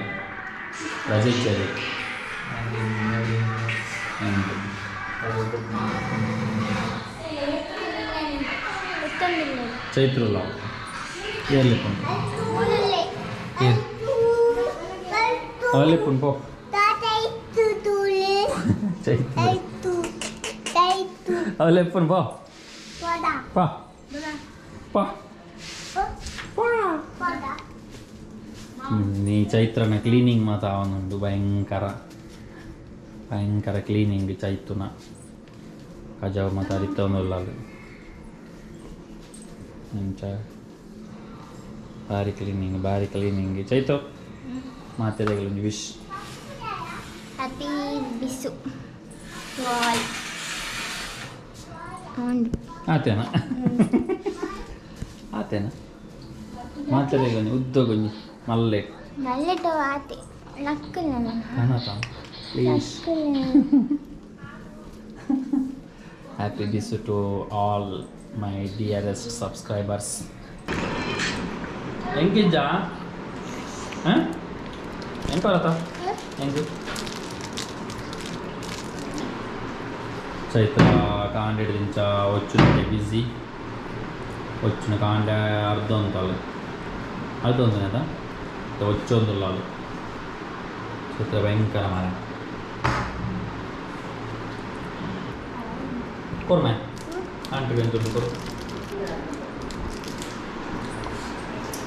ರಜೆ ಇಚ್ಚರಿ. ಚೈತ್ರುಲ್ಲ ಏರ್ಲಿಪ್ಪುಂಡು ಏರ್ ಅವಲಿಪ್ಪುಂಡು ಪೋ. ಚೈತ್ರ ಅವಲಿಪ್ಪುಂಡು ಪೋ ಪಾ ಪಾ. ನೀ ಚೈತ್ರನ ಕ್ಲೀನಿಂಗ್ ಮಾತ ಆವೊಂದುಂಡು. ಭಯಂಕರ ಭಯಂಕರ ಕ್ಲೀನಿಂಗ್ ಚೈತುನ. ಕಜಾವು ಮಾತ ಅರಿತೊಂದುಲ್ಲಲ್. ಅಂಚ ಬಾರಿ ಕ್ಲೀನಿಂಗ್, ಬಾರಿ ಕ್ಲೀನಿಂಗ್. ಚೈತು, ಮಾತೆರೆಗ್ಲ ಒಂಜಿ ವಿಶ್. ಹ್ಯಾಪಿ ಬಿಸು ವಾಲ್. ಆತೇನ ಆತೇನ. ಮಾತೆರೆಗ್ ಒಂಜಿ ಉದ್ದಗೊಂಜಿ ಮಲ್ಲೆ. ನಲ್ಲೆಟ ಆತೆ ನಕ್ಕುಲ. ಕಾಣತಾ please. Happy Bisu to all my dearest subscribers. ಎಂಕಿಜ್ಜಾ? ಹಾಂ, ಎಂಕ ಬರತ್ತ ಎಂಕ್? ಚೈತ್ರ ಕಾಂಡೆ ದಿಂಚ వచ్చిన ಬಿಸಿ వచ్చిన ಕಾಂಡೆ ಅರ್ಧ ಅಂತಲ್ಲ ಅರ್ಧ ಒಂದನೇದ వచ్చೊಂದುಲ್ಲಾಲು. ಚೈತ್ರ ಭಯಂಕರ ಮಾರ ಕೊರ್ಮೆ ಆಂಟಿಗೆ ದುಡ್ಡು ಕೊರು.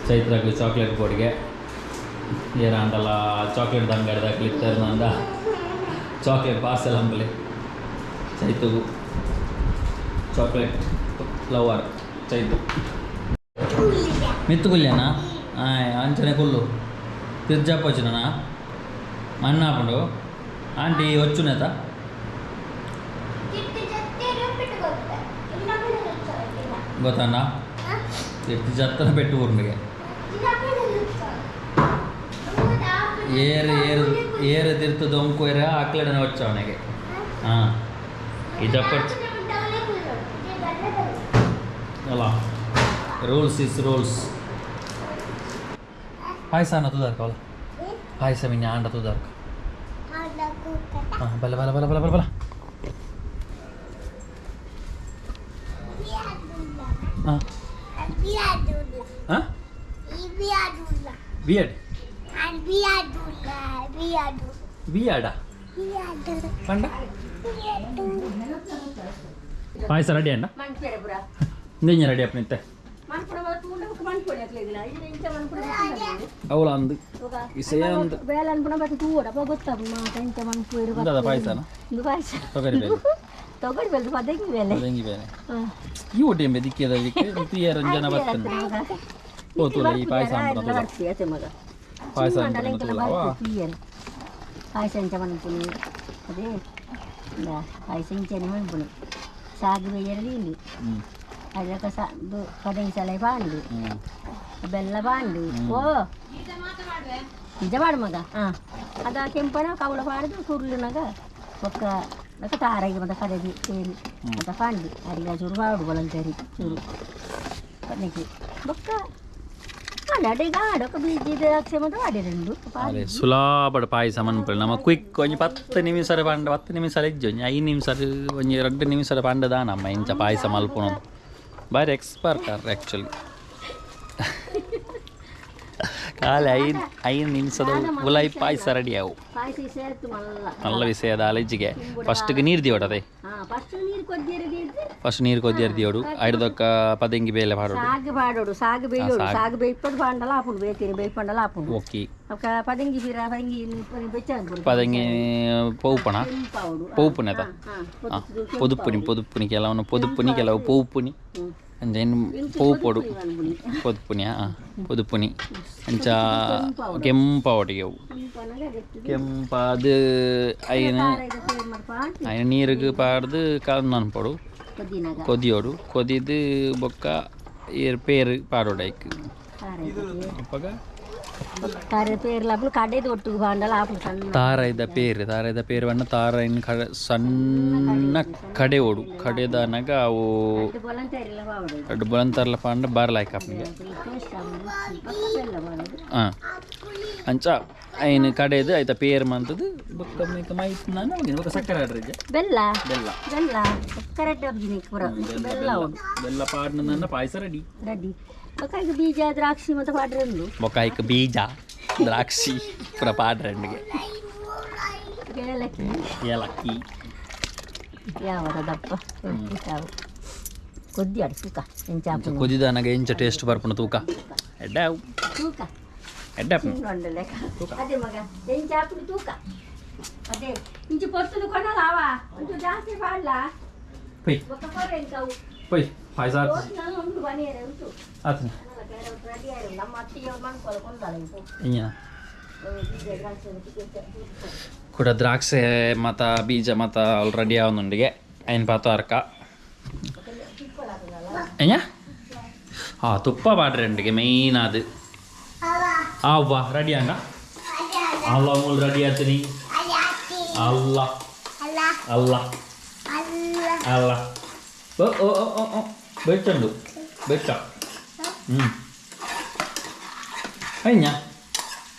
ಚೈತ್ರಕ್ಕೆ ಚಾಕ್ಲೇಟ್ ಬೋರ್ಡ್ಗೆ ಏರಾಂಡಲ ಚಾಕ್ಲೇಟ್ ಅಂಗಡಿದ ಕ್ಲಿತ್ತರ್ನಂದ ಚಾಕ್ಲೇಟ್ ಪಾರ್ಸೆಲ್ ಅಂಬಲೆ. ಚೈತುಗು ಚಾಕ್ಲೇಟ್ ಲವರ್ ಚೈತು. ಮಿತ್ತು ಕುಲ್ಯನಾ? ಅಂಚನೆ ಕುಲ್ಲು ತಿರ್ಜಾಪ వచ్చినా ಮಣ್ಣಾಪುಂಡು ಆಂಟಿ వచ్చునేత. ಗೊತ್ತಣ್ಣ ಎತ್ತು ಜತ್ತನ ಪೆಟ್ಟು ಊರ್ನಿಗೆ ಏರು ಏರು ಏರು ತಿರ್ತು ದೊಂಕು ಏರ ಅಕ್ಲೆಡನ వచ్చాವನಿಗೆ. ಹಾಂ, ಈ ಜಪ್ಪರ್ಚ್ ಅಲ್ಲ. Rules is rules. ಪಾಯಸ ಅನ್ನ ತುದಾರ್ಕ ಅವಲ್ಲ. ಪಾಯಸ ಮಿನ್ನ ಆಂಡ ತುದಾರ್ಕ. ಹಾಂ, ಬಲ ಬಲ ಬಲ ಬಲ ಬಲ ಬಲ. ಹಾಂ ಹಾಂ, ಬಿಯಡ್ ಬಿಯಾಡ ಪಂಡ. ಪಾಯಸ ರೆಡಿ ಅಣ್ಣ. ಇಂಜ ರೆಡಿ ಅಪ್ಪ ನಿತ್ತೆ. ಅವಳ ಅಂದು ಇಸೆ ಅಂದು. ಬೇಲೆ ಅನ್ಪುಣ ಬತ್ತೆ ತೂವಡ ಗೊತ್ತಾಪುಂಡು ಮಾತ ಇಂಚ ಮನ್ಪುವೆರ್. ಇಂದದ ಪಾಯಸನ? ಇಂದು ಪಾಯಸ. ತೊಗರಿ ಬೇಳೆ. ತೊಗರಿ ಬೇಲೆ ಪದೆಂಗಿ ಬೇಲೆ. ಪದಂಗಿ ಬೇಳೆ. ಈ ಒಡ್ಡಿ ಎಂಬೆ ದಿಕ್ಕಿದ ದಿಕ್ಕೆ ರಂಜನ ಬರ್ತನೆ ಪೋತುಲ ಈ ಪಾಯಸ ಅಂಪುನ ತೂಲ. ಮಗ ಪಾಯಸ ಅಂಪುನ ತೂಲ. ವಾ. ಪಾಯಸ ಎಂಚ ಮನ್ಪುನಿ ಅದೇ. ಪಾಯಸ ಇಂಚನೆ ಮನ್ಪುಣಿ ಸಾಗು ಬೇಯರಲ್ಲಿ ಇಲ್ಲಿ ಅದಕ್ಕ ಪದಂಗಿ ಸಲ ಪಾಂಡು ಬೆಲ್ಲ ಪಾಂಡು ಓ ನಿಜ ಮಾಡು ಮಗ ಹಾಂ ಅದ ಕೆಂಪನ ಕವಳ ಪಾಡ್ದು ಕುರ್ಲುನಾಗ ಬೊಕ್ಕ ಬೊಕ್ಕ ತಾರಾಗಿ ಮತ್ತೆ ಕಡೆದು ಸೇರಿ ಅಂತ ಪಾಂಡು ಅರಿಗ ಚೂರು ಪಾಡು ಬೊಲಂತರಿ ಚೂರು ಪನ್ನಿಗೆ ಬೊಕ್ಕ ಅರೆ ಸುಲಾಬಡ ಪಾಯಸ ಮನ್ಪುಳಿ ನಮ್ಮ ಕ್ವಿಕ್ ಒಂಜಿ 10 ನಿಮಿಷ ಪಂಡ 10 ನಿಮಿಷ ಇಜ್ಜಿ ಒಂಜಿ 5 ನಿಮಿಷ ಒಂಜಿ 2 ನಿಮಿಷ ಪಂಡದ ನಮ್ಮ ಇಂಚ ಪಾಯಸ ಮಲ್ಪುನು ಬಾರಿ ಎಕ್ಸ್ಪರ್ಟ್ ಆರ್ ಆ್ಯಕ್ಚುಲಿ ಕಾಲೆ 5 ನಿಮಿಷದ ಉಲಾಯಿ ಪಾಯಸ ರೆಡಿ ಆವು ಮಲ್ಲ ವಿಷಯದ ಅಲೆಜ್ಜಿಗೆ ಫಸ್ಟ್ಗೆ ನೀರು ದಿವಡ ಅದೇ ಫಸ್ಟ್ ನೀರು ಕೊದ್ದಿಯರ್ ದಿಯೋಡು ಐಡ್ದೊಕ್ಕ ಪದಂಗಿ ಬೇಲೆ ಪಾಡೋಡು ಸಾಗು ಪಾಡೋಡು ಸಾಗು ಬೇಯೋಡು ಸಾಗು ಬೇಯ್ಪದು ಪಾಂಡಲ ಆಪುಂಡು ಬೇತೀನಿ ಬೇಯ್ಪಂಡಲ ಆಪುಂಡು ಓಕೆ ಅಕ್ಕ ಪದಂಗಿ ಬೀರ ಪದಂಗಿ ಬೆಚ್ಚ ಪದಂಗಿ ಪೌಪಣ ಪೌಪುನೆದ ಪೊದುಪ್ಪುನಿ ಪೊದುಪ್ಪುನಿ ಕೆಲವನು ಪೊದುಪ್ಪುನಿ ಕೆಲವು ಪೌಪುನಿ ಅಂಚ ಪೌಪೊಡು ಪೊದುಪ್ಪುನಿ ಹಾಂ ಪೊದುಪ್ಪುನಿ ಅಂಚ ಕೆಂಪಾವಟಿಗೆ ಅವು ಕೆಂಪಾದ ಐನ ಐನ ನೀರಿಗೆ ಪಾಡ್ದು ಕಲಂದು ಅನ್ಪೊಡು ಕೊದಿಯೋಡು ಕೊದಿದು ಬೊಕ್ಕ ಏರ್ ಪೇರು ಪಾಡೋಡು ಐಕ್ ಅಪ್ಪಗ ತಾರಾಯ್ದ ಪೇರು ತಾರಾಯ್ದ ಪೇರು ಬಣ್ಣ ತಾರಾಯಿನ ಕಡೆ ಸಣ್ಣ ಕಡೆ ಓಡು ಕಡೆದನಾಗ ಅವು ಎರಡು ಬೊಲಂತರ್ಲ ಪಾಂಡ ಬಾರ್ಲಾಯ್ಕ ಅಪ್ಪನಿಗೆ ಹಾಂ ಅಂಚ ಐನು ಕಡೆದು ಆಯ್ತಾ ಪೇರು ಮಂತದ್ದು ಬೊಕ್ಕ ಮೇಕ ಮೈತ್ ನಾನು ಬೊಕ್ಕ ಸಕ್ಕರೆ ಆಡ್ರಿ ಬೆಲ್ಲ ಬೆಲ್ಲ ಬೆಲ್ಲ ಸಕ್ಕರೆ ಬೆಲ್ಲ ಬೆಲ್ಲ ಪಾಡ್ನ ಪಾಯಸ ರೆಡಿ ರೆಡಿ ಬೊಕ್ಕಾಯ್ಕ ಬೀಜ ದ್ರಾಕ್ಷಿ ಮತ್ತು ಪಾಡ್ರೆ ಬೊಕ್ಕಾಯ್ಕ ಬೀಜ ದ್ರಾಕ್ಷಿ ಪೂರ ಪಾಡ್ರಂಡಿಗೆ ಏಲಕ್ಕಿ ಏಲಕ್ಕಿ ಯಾವ ದಪ್ಪ ಯಾವ ಕೊದ್ದಿ ಆಡು ತೂಕ ಎಂಚ ಕೊದ್ದಿದಾನಾಗ ಎಂಚ ಟೇಸ್ಟ್ ಬರ್ಪುಣ ತೂಕ ಎಡ್ಡ ತೂಕ ಎಡ್ಡ ಅದೇ ಮಗ ಎಂಚ ಹಾಕುದು ತೂಕ ಅದೇ ಇಂಚು ಪೊರ್ತುದು ಕೊಡಲಾವ ಒಂಚೂರು ಜಾಸ್ತಿ ಪಾಡ್ಲ ಪೊಯ್ ಬೊಕ್ಕ ಕೊರ್ರೆ ಎಂಕವು ಪೊಯ್ ಪಾಯಸ ಉಂಟು ಬನಿಯರೆ ಉಂಟು ಆತನ ನಮ್ಮ ಅತ್ತಿಗೆ ಮನ್ಕೊಳ ಕೊಂದಾಳ ಇಂಜಿನ ಕೂಡ ದ್ರಾಕ್ಷೆ ಮತ ಬೀಜ ಮತ ಆಲ್ರೆಡಿ ಆವೊಂದುಂಡಿಗೆ ಐನ್ ಪಾತ ಅರ್ಕ ಎಂಜ ಆ ತುಪ್ಪ ಪಾಡ್ರೆ ಮೇಯ್ನ್ ಅದು ಅವ್ವ ರೆಡಿ ಅಂಡ ಅಲ್ಲ ಮೂಲ ರೆಡಿ ಆತೀನಿ ಅಲ್ಲ ಅಲ್ಲ ಅಲ್ಲ ಓ ಓ ಓ ಓ ಬೆಚ್ಚಂಡು ಬೆಚ್ಚ ಹ್ಞೂ ಅಯ್ಯ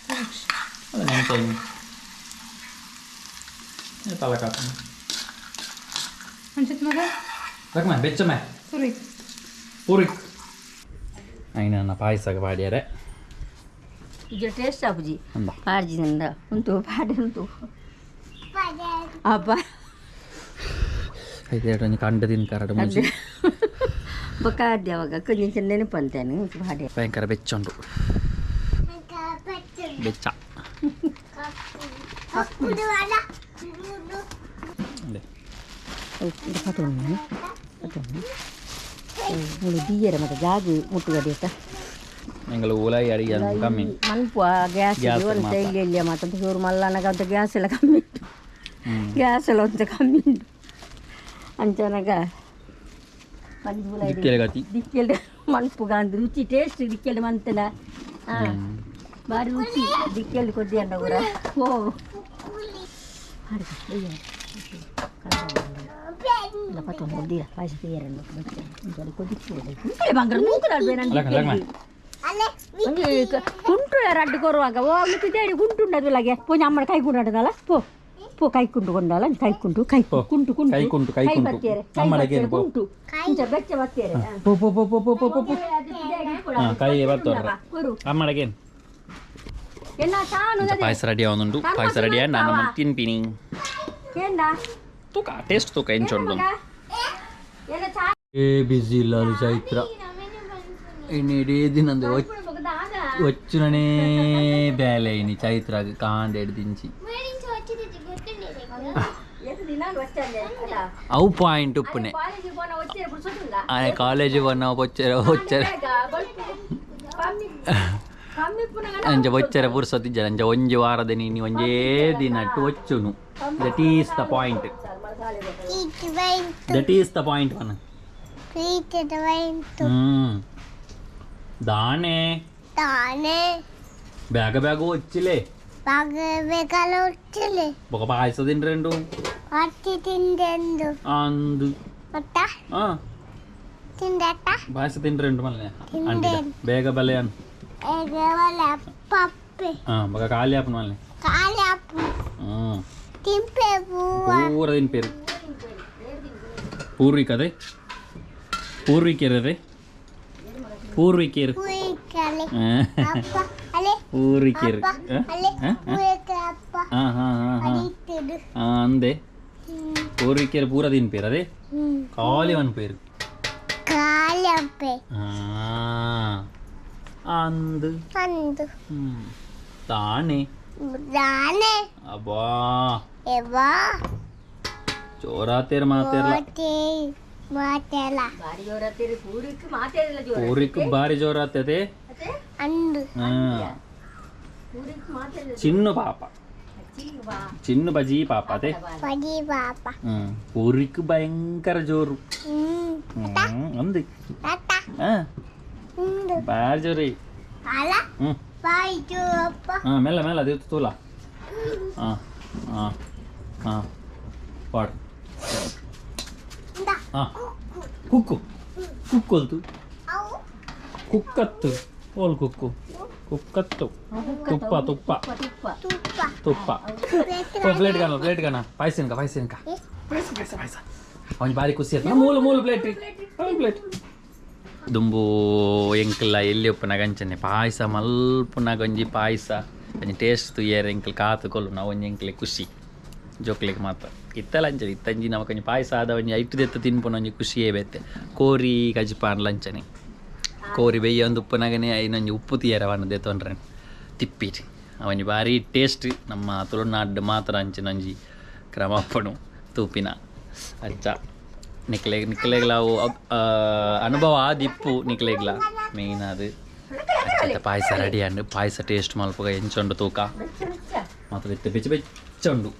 ಅದ ನೆನಪು ತಲಕಾತ ರಕ್ಮ ಬೆಚ್ಚಮೆ ಪೂರಿ ಐನ ಪಾಯಸಗ ಪಾಡ್ಯಾರೆ ಇದು ಟೇಸ್ಟ್ ಆಪುಜಿ ಅಂದ ಪಾಡ್ಜಿನಿಂದ ಉಂಟು ಪಾಡಿ ಉಂಟು ಅಬ್ಬ ಐದು ಒಂಜಿ ಕಂಡ ತಿನ್ಕರಡು ಮುಂಚೆ ಬೊಕ್ಕ ಆದ್ಯ ಅವಾಗ ಕೊಂಚ ನೆನಪು ಅಂತಾನೆ ಪಾಡೆ ಭಯಂಕರ ಬೆಚ್ಚುಂಡು ಬೆಚ್ಚ ಅದೇ ಪತೊಂದು ಪತೊಂದು ಮುಳು ದೀಯರ ಮತ್ತೆ ಜಾಗು ಮುಟ್ಟುಗಡಿತ ಎಂಗಲ ಉಲಾಯಿ ಅಡಿಗೆ ಕಮ್ಮಿ ಮನ್ಪುವ ಗ್ಯಾಸ್ ಗ್ಯಾಸ್ ಒಂತ ಇಲ್ಲಿ ಇಲ್ಲಿ ಮತ್ತೆ ಚೂರು ಮಲ್ಲನಗ ಅಂತ ಗ್ಯಾಸ್ ಎಲ್ಲ ಕಮ್ಮಿ ಉಂಟು ಗ್ಯಾಸ್ ಎಲ್ಲ ಒಂತ ಕಮ್ಮಿ ಉಂಟು ಅಂಚನಗ ದಿಕ್ಕೆಲೆ ಗತಿ ದಿಕ್ಕೆಲ್ ಮನ್ಪುಗ ಅಂದ್ ರುಚಿ ಟೇಸ್ಟ್ ದಿಕ್ಕೆಲ್ ಮಂತನ ಹಾಂ ಭಾರಿ ರುಚಿ ದಿಕ್ಕೆಲ್ ಕೊದ್ದಿ ಅಂಡ ಕೂಡ ಓ ಕುಂಟು ರಡ್ಡು ಕೊರುವಾಗ ಓ ಮಿತ್ತಿದ್ದೇಡಿ ಕುಂಟು ಉಂಡದು ಲಾಗೆ ಪೋ ಅಮ್ಮನ ಕೈ ಕುಂಡದಲ್ಲ ಪೋ ಪೋ ಕೈ ಕುಂಟು ಕೊಂಡಲ್ಲ ಕೈ ಕುಂಟು ಕೈ ಕುಂಟು ಕುಂಟು ಕೈ ಕುಂಟು, ಕೈ ಕುಂಟು. ಬತ್ತೇರೆ ಅಮ್ಮನ ಪೋ. ಕುಂಟು ಇಂಚ ಬೆಚ್ಚ ಬತ್ತೇರೆ ಪೋ ಪೋ ಪೋ ಪೋ ಪೋ ಪೋ ಪೋ ಪೋ ಹಾಂ ಕೈ ಬತ್ತೋರ ಕೊರು ಅಮ್ಮಡಗೇನು ಎನ್ನ ತಾನು ಪಾಯಸ ರೆಡಿ ಆವೊಂದುಂಡು ಪಾಯಸ ರೆಡಿ ನಾನು ತಿನ್ಪಿನಿ ಕೇಂದ ತೂಕ ಟೇಸ್ಟ್ ತೂಕ ಎಂಚುಂಡು ಎನ್ನ ಚಾ ಏ ಬಿಸಿ ಇಲ್ಲ ಅದು ಚೈತ್ರ ಇನ್ನು ಇಡೀ ದಿನ వచ్చిననే ಬೇಲೆ ಇನಿ ಚೈತ್ರಾಗ ಕಾಂಡೆಡ್ ದಿಂಚಿ ಅವು ಪಾಯಿಂಟ್ ಉಪ್ಪುನೆ ಆನೆ ಕಾಲೇಜ್ ಬನ್ನ ಬೊಚ್ಚರ ಬೊಚ್ಚರ ಅಂಚ ಬೊಚ್ಚರ ಪುರ್ಸೊತ್ತಿಜ್ಜ ಅಂಚ ಒಂಜಿ ವಾರದ ನೀನು ಒಂಜೇ ದಿನ ಒಚ್ಚುನು that is the point. Preeti. That is the point one. ಪ್ರೀತಿದ ಬಂತು. ದಾನೆ. ತಾನೇ. ಬೇಗ ಬೇಗ వచ్చిలే. ಬಾಗ ಬೇಕಲ್ಲ ಹುಟ್ಟಿಲಿ. ఒక ಪಾಯಸ ತಿನ್ರೆಂಡು. ಅತ್ತಿ ತಿಂದೆಂದು. ಅಂದು. ಮತ್ತ? ಆ. ತಿಂದಟ್ಟ. ಪಾಯಸ ತಿನ್ರೆಂಡು ಮಲ್ಲೆ ಅಂಟಿದ ಬೇಗ ಬಲೆ ಅನ್. ಎಗವಲ ಪಪ್ಪೆ. ಹಾಂ, ಬಗ ಖಾಲಿ ಆಪನ ಮಲ್ಲೆ. ಖಾಲಿ ಅಪ್ಪು. ಹ್ಞೂ. ತಿಂಪೆ ಹೂವ. ಪೂರ ತಿನ್ಪೇರು ಪೂರ್ವಿಕ ಅದೇ ಪೂರ್ವಿಕೇರ್ ಅದೇ ಪೂರ್ವಿಕೇರ್. ಪೂರಿಕಲೆ ಅಪ್ಪ ಅಲೆ. ಪೂರ್ವಿಕೇರ್. ಅಪ್ಪ ಅಲೆ ಪೂರಿಕ ಅಪ್ಪ. ಹಾಂ ಹಾಂ ಹಾಂ ಹಾಂ. ಅಡಿತಿಡು. ಹಾಂ, ಅಂದೆ ಪೂರ್ವಿಕೇರ್ ಪೂರ ತಿನ್ಪೇರು ಅದೇ. ಖಾಲಿ ಪೇರು. ಖಾಲಿ ಅಪ್ಪೆ. ಹಾಂ, ಅಂದು. ಅಂದು. ಹ್ಞೂ, ತಾನೆ. ದಾನೆ. ಅಬ್ಬಾ. ಎವಾ. ಜೋರಾತೇರ್ ಮಾತೇರ್ಲ. ಓಟಿ ಮಾತೆಲ್ಲ. ಭಾರಿ ಜೋರಾಗ್ತೀರಿ ಪೂರಿಕ್ ಮಾತೇರಿಲ್ಲ ಜೋರ. ಪೂರಿಕ್ ಬಾರಿ ಜೋರಾಗ್ತದೆ. ಅಂದು. ಹಾಂ. ಪೂರಿಕ್ ಮಾತೇರಿಲ್ಲ. ಚಿನ್ನು ಪಾಪ. ಬಾ. ಚಿನ್ನು ಬಜಿ ಪಾಪ ಅದೇ. ಪಡಿ ಪಾಪ. ಹ್ಮ್, ಪೂರಿಕ್ ಭಯಂಕರ ಜೋರು. ಹ್ಮ್. ಹ್ಮ್, ಅಂದು. ತಾತ. ಹಾ. ಅಂದು. ಬಾರಿ ಜೋರಿ. ಅಲ್ಲ. ಹ್ಮ್. ಬಾಯ್ತು ಅಪ್ಪ. ಹಾ, ಮೆಲ್ಲ ಮೆಲ್ಲ ಅದು ತೂಲ. ಹಾಂ ಹಾಂ ಹಾಂ, ಪಾಡು. ಇಂದ. ಹಾಂ, ಕುಕ್ಕು ಕುಕ್ಕೊಲ್ತು. ಅವು. ಕುಕ್ಕತ್ತು ಓಲ್ ಕುಕ್ಕು ಕುಕ್ಕತ್ತು ತುಪ್ಪ ತುಪ್ಪ. ತುಪ್ಪ. ತುಪ್ಪ. ತುಪ್ಪ. ಓ, ಪ್ಲೇಟ್ ಗಾನ ಪ್ಲೇಟ್ ಗಾನ ಪಾಯಸ ಪಾಯಸ ಪಾಯಸ ಪಾಯಸ ಪಾಯಸ. ಅವನು ಭಾರಿ ಖುಷಿ ಆಯ್ತು. ಮೂಲು ಮೂಲು ಪ್ಲೇಟ್ ಪ್ಲೇಟ್ ದುಂಬು ಎಂಕಲ್ಲ ಎಲ್ಲಿ ಉಪ್ಪುನಾಗ ಅಂಚನೆ ಪಾಯಸ ಮಲ್ಪುನಾಗ ಒಂಜಿ ಪಾಯಸ ಒಂಜಿ ಟೇಸ್ಟ್ ತುಯ್ಯರೆ ಎಂಕಲ್ ಕಾತು ಕೊಲ್ಲು ನಾವು ಒಂಜಿ ಎಂಕಲೆ ಖುಷಿ ಜೋಕ್ಲೆಗ್ ಮಾತ್ರ ಇತ್ತಲ ಅಂಚನೆ ಇತ್ತಂಜಿ ನಮಕ್ ಒಂಜಿ ಪಾಯಸ ಆದ ಒಂಜಿ ಐಟು ದೆತ್ತ ತಿನ್ಪುನ ಒಂಜಿ ಖುಷಿಯೇ ಬೇತೆ. ಕೋರಿ ಕಜಿಪಾನ್ ಲಂಚನೆ ಕೋರಿ ಬೆಯ್ಯ ಒಂದು ಉಪ್ಪುನಾಗನೆ ಐನೊಂಜಿ ಉಪ್ಪು ತೀಯರ ವನ್ನ ದೆತ್ತೊಂಡ್ರೆ ತಿಪ್ಪಿಟ್ ಅವನಿ ಭಾರಿ ಟೇಸ್ಟ್. ನಮ್ಮ ತುಳುನಾಡು ಮಾತ್ರ ಅಂಚಿನ ಒಂಜಿ ಕ್ರಮ ಅಪ್ಪಣು ತೂಪಿನ ಅಂಚ ನಿಕ್ಲೆ ನಿಕ್ಲೆಗ್ಲ ಅವು ಅನುಭವ ಆದಿಪ್ಪು ನಿಕ್ಲೆಗ್ಲ ಮೇಯ್ನ್ ಅದು. ಅಂಚ ಪಾಯಸ ರೆಡಿ ಅಂಡ್ ಪಾಯಸ ಟೇಸ್ಟ್ ಮಲ್ಪುಗ ಎಂಚುಂಡು ತೂಕ ಮಾತ್ರ ಇತ್ತೆ ಬೆಚ್ಚ ಬೆಚ್ಚ ಉಂಡು.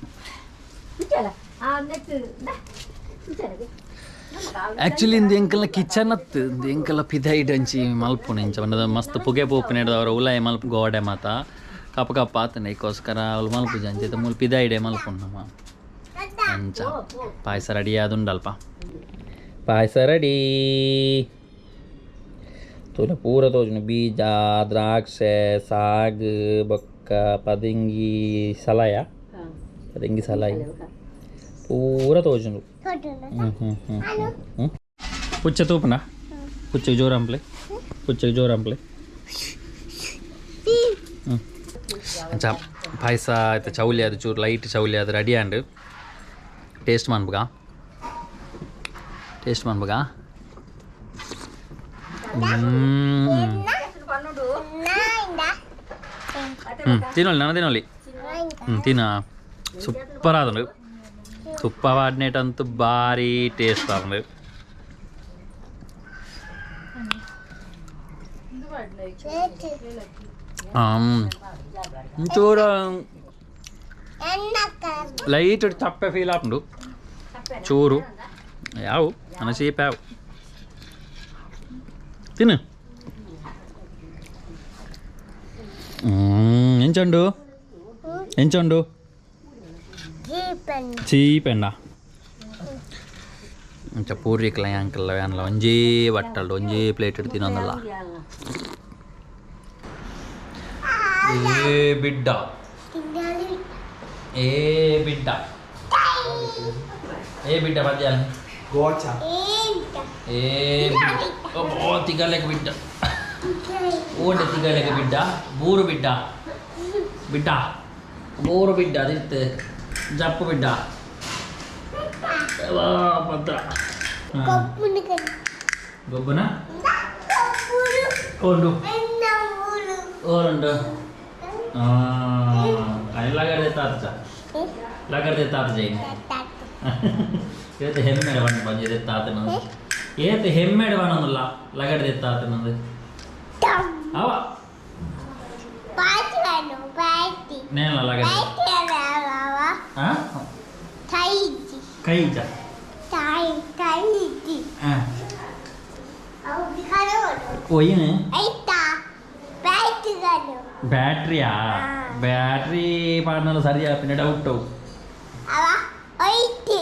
ಆ್ಯಕ್ಚುಲಿ ಇಂದು ಎಂಕಲ್ನ ಕಿಚನ್ ಅತ್ತು ಇಂದು ಎಂಕಲ್ಲ ಪಿದೈಡ್ ಅಂಚಿ ಮಲ್ಪುನ ಇಂಚ ಪಂಡದ ಮಸ್ತ್ ಪುಗೆ ಪೋಪುನ ಅವರ ಉಲಾಯ ಮಲ್ಪ ಗೋಡೆ ಮಾತ ಕಪ್ಪ ಕಪ್ಪ ಆತನ ಐಕೋಸ್ಕರ ಅವಳು ಮಲ್ಪುಜ ಅಂಚೆ ಮೂಲು ಪಿದೈಡೆ ಮಲ್ಪುನ ನಮ್ಮ. ಅಂಚ ಪಾಯಸ ರೆಡಿ ಆದುಂಡಲ್ಪ ಪಾಯಸ ರೆಡಿ. ತೂಲ ಪೂರ ತೋಜುಂಡು ಬೀಜ ದ್ರಾಕ್ಷೆ ಸಾಗ್ ಬೊಕ್ಕ ಪದಿಂಗಿ ಸಲಾಯ ಪದಿಂಗಿ ಸಲಾಯಿ ಪೂರ ತೋಜುಂಡು. ಹ್ಞೂ ಹ್ಞೂ ಹ್ಞೂ ಹ್ಞೂ. ಪುಚ್ಚ ತೂಪುನ ಪುಚ್ಚಗೆ ಜೋರು ಅಂಪ್ಲೆ ಪುಚ್ಚಗೆ ಜೋರು ಅಂಪ್ಲೆ. ಹ್ಞೂ, ಅಂಚ ಪಾಯಸ ಆಯ್ತು. ಚೌಲಿ ಅದು ಚೂರು ಲೈಟ್ ಚೌಲಿ ಅದು ರೆಡಿ ಆಂಡ್ ಟೇಸ್ಟ್ ಮನ್ಪುಗ ಟೇಸ್ಟ್ ಮನ್ಪುಗ. ಹ್ಞೂ ಹ್ಞೂ, ತಿನ್ನೊಲ್ಲಿ ನಾನು ತಿನ್ನೊಲ್ಲಿ. ಹ್ಞೂ, ತಿನ್ನ ಸೂಪರ್ ಆದಂಡು. ತುಪ್ಪ ವಾಡಿನೇಟಂತೂ ಭಾರಿ ಟೇಸ್ಟ್ ಆದಂಡು. ಒಂಚೂರು ಲೈಟ್ ಚಪ್ಪೆ ಫೀಲ್ ಆಪುಂಡು ಚೂರು ಯಾವು ನನ್ನ ಶೇಪ್ ಯಾವು ತಿನ್ನು. ಎಂಚುಂಡು ಎಂಚುಂಡು? ಚೀಪೆಂಡ ಅಂಚ ಪೂರ್ವಿಕಲ ಯಾಂಕಲ್ಲ ವ್ಯಾನ್ಲ ಒಂಜೇ ಬಟ್ಟಲ್ಡು ಒಂಜೇ ಪ್ಲೇಟ್ ತಿನ್ನೊಂದಲ್ಲ. ಏ ಬಿಡ್ಡ ಏ ಬಿಡ್ಡ ಏ ಬಿಡ್ಡ ಪದ್ಯಾಲ. ಗೋಚ. ಏ ಬಿಡ್ಡ ಓ ತಿಗಲೆಗ್ ಬಿಡ್ಡ ಓಂಡೆ ತಿಗಲೆಗ್ ಬಿಡ್ಡ ಬೂರು ಬಿಡ್ಡ ಬಿಡ್ಡ ಬೂರು ಬಿಡ್ಡ ಅದಿತ್ತು ಜಪ್ಪು ಬಿಡ್ಡ ಭದ್ರ ಗೊಬ್ಬನ ಓಂಡು ಓಂಡು ಲಗಡೆ ತಾತ ಲಗಡೆ ತಾತ ಜೈನ್ ಏತ್ ಹೆಮ್ಮೆಡೆ ಬಣ್ಣ ಬಂದಿದೆ ತಾತನದು ಏತ್ ಹೆಮ್ಮೆಡೆ ಬಣ್ಣಲ್ಲ ಲಗಡೆ ತಾತನದು ಅವ ನೇನ ಲಗಡೆ. ಕೈ ಇಜ್ಜ? ಕೈ ಕೈ ಇಜ್ಜಿ. ಅವು ಕರೋಡು. ಒಯ್ಯನೆ. ಐತಾ ಬ್ಯಾಟ್ರಿಗಳು. ಬ್ಯಾಟ್ರಿಯಾ? ಬ್ಯಾಟ್ರಿ ಪಾಡ್ನಲ್ಲ ಸರಿ ಆಪಿನ ಡೌಟ್. ಅವ ಐತಿ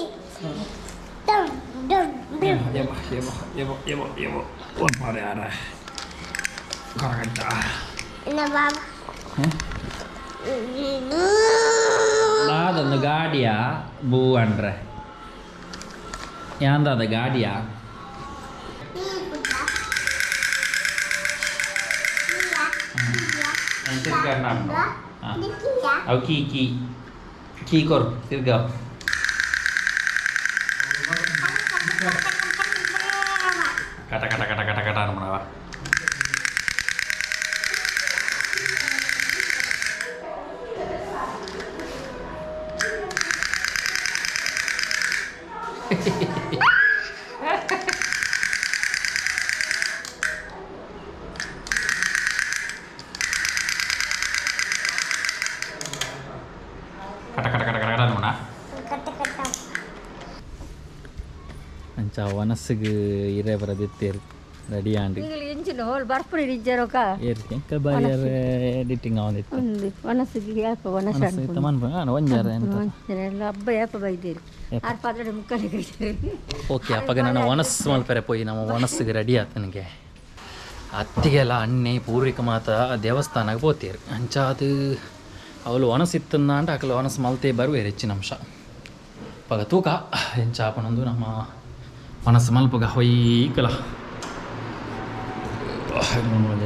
ಡಮ್ ಡಮ್ ಡಮ್. ಯಮ ಯಮ ಯಮ ಯಮ ಯಮ ಯಾರ ಕರಗಂಟ. ಬಾಬಾ. ದಾದೊಂದು ಗಾಡಿಯ ಬೂ ಅಂಡ್ರೆ ಯಾಂದಾದ ಗಾಡಿಯ? ಅವು ಕೀ ಕೀ ಕೀ ಕೊರ್ ತಿರ್ಗ. ಕಟ ಕಟ ಕಟ ಕಟ ಕಟ ಅನ್ಮಣವ. ಕಟ ಕಟ ಕಟ ಕಟ ಕಟ ಅನ್ಮಣ. ಕಟ್ಟ ಕಟ್ಟ. ಅಂಚ ವನಸ್ಸಿಗೆ ಇರೆ ಬರದಿತ್ತೇರು ರೆಡಿ ಆಂಡ್. ಈಗಲೂ ಎಂಚಿನ ಹೋಲ್ ಬರ್ಪುನಿ ನಿಜ್ಜರೋಕ. ಏರ್ ಎಂಕ ಬಾರಿ ಎಡಿಟಿಂಗ್ ಆವೊಂದಿತ್ತು. ಒಂದು ವನಸ್ಸಿಗೆ ಯಾಪ ವನಸ್. ವನಸ್ಸು ಮನ್ಪುನ ಒಂಜಾರ ಎಂತ? ಎಲ್ಲ ಹಬ್ಬ ಯಾಪ ಬೈದೇರಿ ಆರು ಪಾತ್ರೆ ಮುಕ್ಕಲಿಗೆ ಬೈದೇರಿ. ಓಕೆ, ಅಪ್ಪಗ ನಾನು ವನಸ್ಸು ಮಲ್ಪೆರೆ ಪೋಯಿ ನಮ್ಮ ವನಸ್ಸಿಗೆ ರೆಡಿ ಆತ ನನಗೆ. ಅತ್ತಿಗೆಲ್ಲ ಅಣ್ಣೆ ಪೂರ್ವಿಕ ಮಾತ ದೇವಸ್ಥಾನಕ್ಕೆ ಪೋತೇರು. ಅಂಚ ಅದು ಅವಳು ವನಸ್ಸಿತ್ತಂದಾಂಡ ಅಕಲು ವನಸ್ಸು ಮಲ್ತೆ ಬರುವೇರು ಹೆಚ್ಚಿನ ಅಂಶ. ಅಪ್ಪಗ ತೂಕ ಎಂಚ ಆಪನೊಂದು ನಮ್ಮ ಮನಸ್ಸು ಮಲ್ಪಗ ಹೊಯ್ಕಲ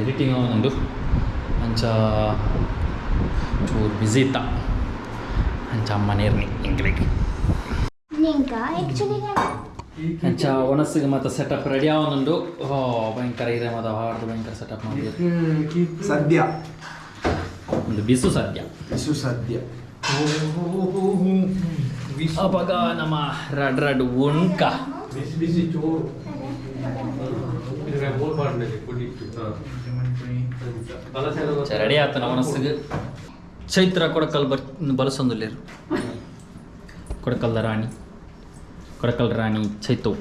ಎಡಿಟಿಂಗ್ ಒಂದು ಅಂಚ ಚೂರು ಬ್ಯುಸಿ ಇತ್ತ. ಅಂಚ ಅಮ್ಮ ನೇರ್ನಿ ಎಂಕ್ಲೆಗ್. ನಿಂಕ ಆಕ್ಚುಲಿ. ಅಂಚ ಒಣಸಿಗೆ ಮತ್ತೆ ಸೆಟಪ್ ರೆಡಿ ಆವೊಂದುಂಡು. ಓ ಭಯಂಕರ ಇದೆ ಮತ್ತೆ ಹಾಡ್ದು ಭಯಂಕರ ಸೆಟಪ್ ಮಾಡಿ. ಸದ್ಯ. ಒಂದು ಬಿಸು ಸದ್ಯ. ಬಿಸು ಸದ್ಯ. ಅವಾಗ ನಮ್ಮ ರಡ್ ರಡ್ ಉಣ್ಕ. ಬಿಸಿ ಬಿಸಿ ಚೋರು ಇದ್ರೆ ಮೂರು ಪಾಡ್ನೆ ಕೊಡಿಟ್ಟು ಬಲಸೇನ. ರೆಡಿ ಆತ ನಮ್ಮ ಮನಸ್ಸಿಗೆ. ಚೈತ್ರ ಕೊಡಕಲ್ ಬರ್ ಬಲಸೊಂದುಲ್ಲೇರು ಕೊಡಕಲ್ದ ರಾಣಿ, ಕೊಡಕಲ್ ರಾಣಿ ಚೈತು.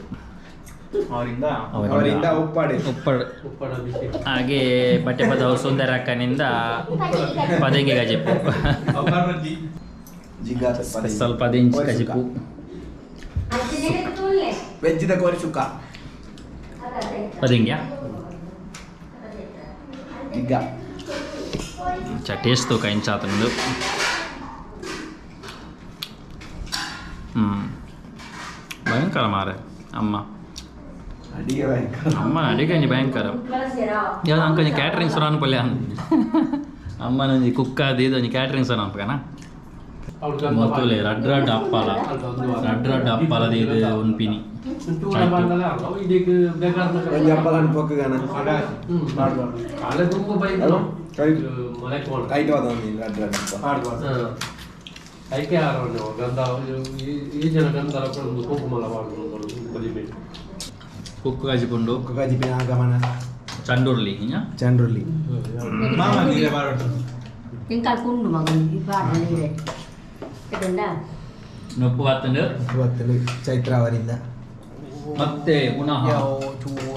ಅವರಿಂದ ಉಪ್ಪಾಡೆ. ಉಪ್ಪಡ್. ಉಪ್ಪಡ ಬಿಸಿ. ಹಾಗೆ ಬಟ್ಟೆ ಪದವು ಸುಂದರಕ್ಕನಿಂದ ಪದಂಗಿ ಗಜಿಪು. ಜಿಗ್ಗ. ಸ್ಪೆಷಲ್ ಪದಿಂಜಿ ಗಜಿಪು. ವೆಜ್ಜಿದ ಕೋರಿ ಸುಕ್ಕ. ಪದಂಗ್ಯಾ. ಜಿಗ್ಗ. ಚ ಟೇಸ್ಟ್ ತೂಕ ಇಂಚಾತಂದು. ಹ್ಞೂ ಭಯಂಕರ ಮಾರೆ ಅಮ್ಮ. ಅಡಿಗೆ ಭಯಂಕರ. ಅಮ್ಮ ಅಡಿಗೆ ಒಂಜಿ ಭಯಂಕರ. ಯಾವ್ದು ಅಂಕೊಂಜಿ ಕ್ಯಾಟ್ರಿಂಗ್ ಸುರ ಅನ್ಪಲ್ಲೆ. ಅಮ್ಮನ ಒಂಜಿ ಕುಕ್ಕ ಅದು ಒಂಜಿ ಕ್ಯಾಟ್ರಿಂಗ್ ಸುರ ಅನ್ಪಕನ. ಮೊದಲೇ ರಡ್ ರಡ್ ಅಪ್ಪಲ, ರಡ್ ರಡ್ ಅಪ್ಪಲದ ಇದು ಉನ್ಪಿನಿ. ಒಂಜಿ ಅಪ್ಪಲ ಅನ್ಪೊಕ್ಕಗಾನ. ಕಾಲೆ ತುಂಬ ಬೈದು. ಅಲ್ವ? ಮನೆ ಕೋಣ. ಕೈಟ್ ವಾದ ಒಂದು ರಡ್ ರಡ್ ಅಪ್ಪ. ಐಕೆ ಆರವಣ್ಣೆ ಗಂಧ ಈ ಜನ ಗಂಧ ಒಂದು ಕುಂಕುಮಲ ಬಲಿಮೆ. ಕುಕ್ಕು ಕಾಜಿಪುಂಡು. ಕುಕ್ಕ ಕಜಿಪಿನ ಆಗಮನ. ಚಂಡೂರ್ಲಿ ಹಿಂಗ. ಚಂಡ್ರುಳ್ಳಿ. ఇంకా కుండు ಮಗು ಈ ಬಾಡ ನೀರೆ ಇದನ್ನ. ನೊಪ್ಪು ಆತಂಡು. ಇವತ್ತು ಚೈತ್ರ ಅವರಿಂದ. ಮತ್ತೆ ಪುನಃ.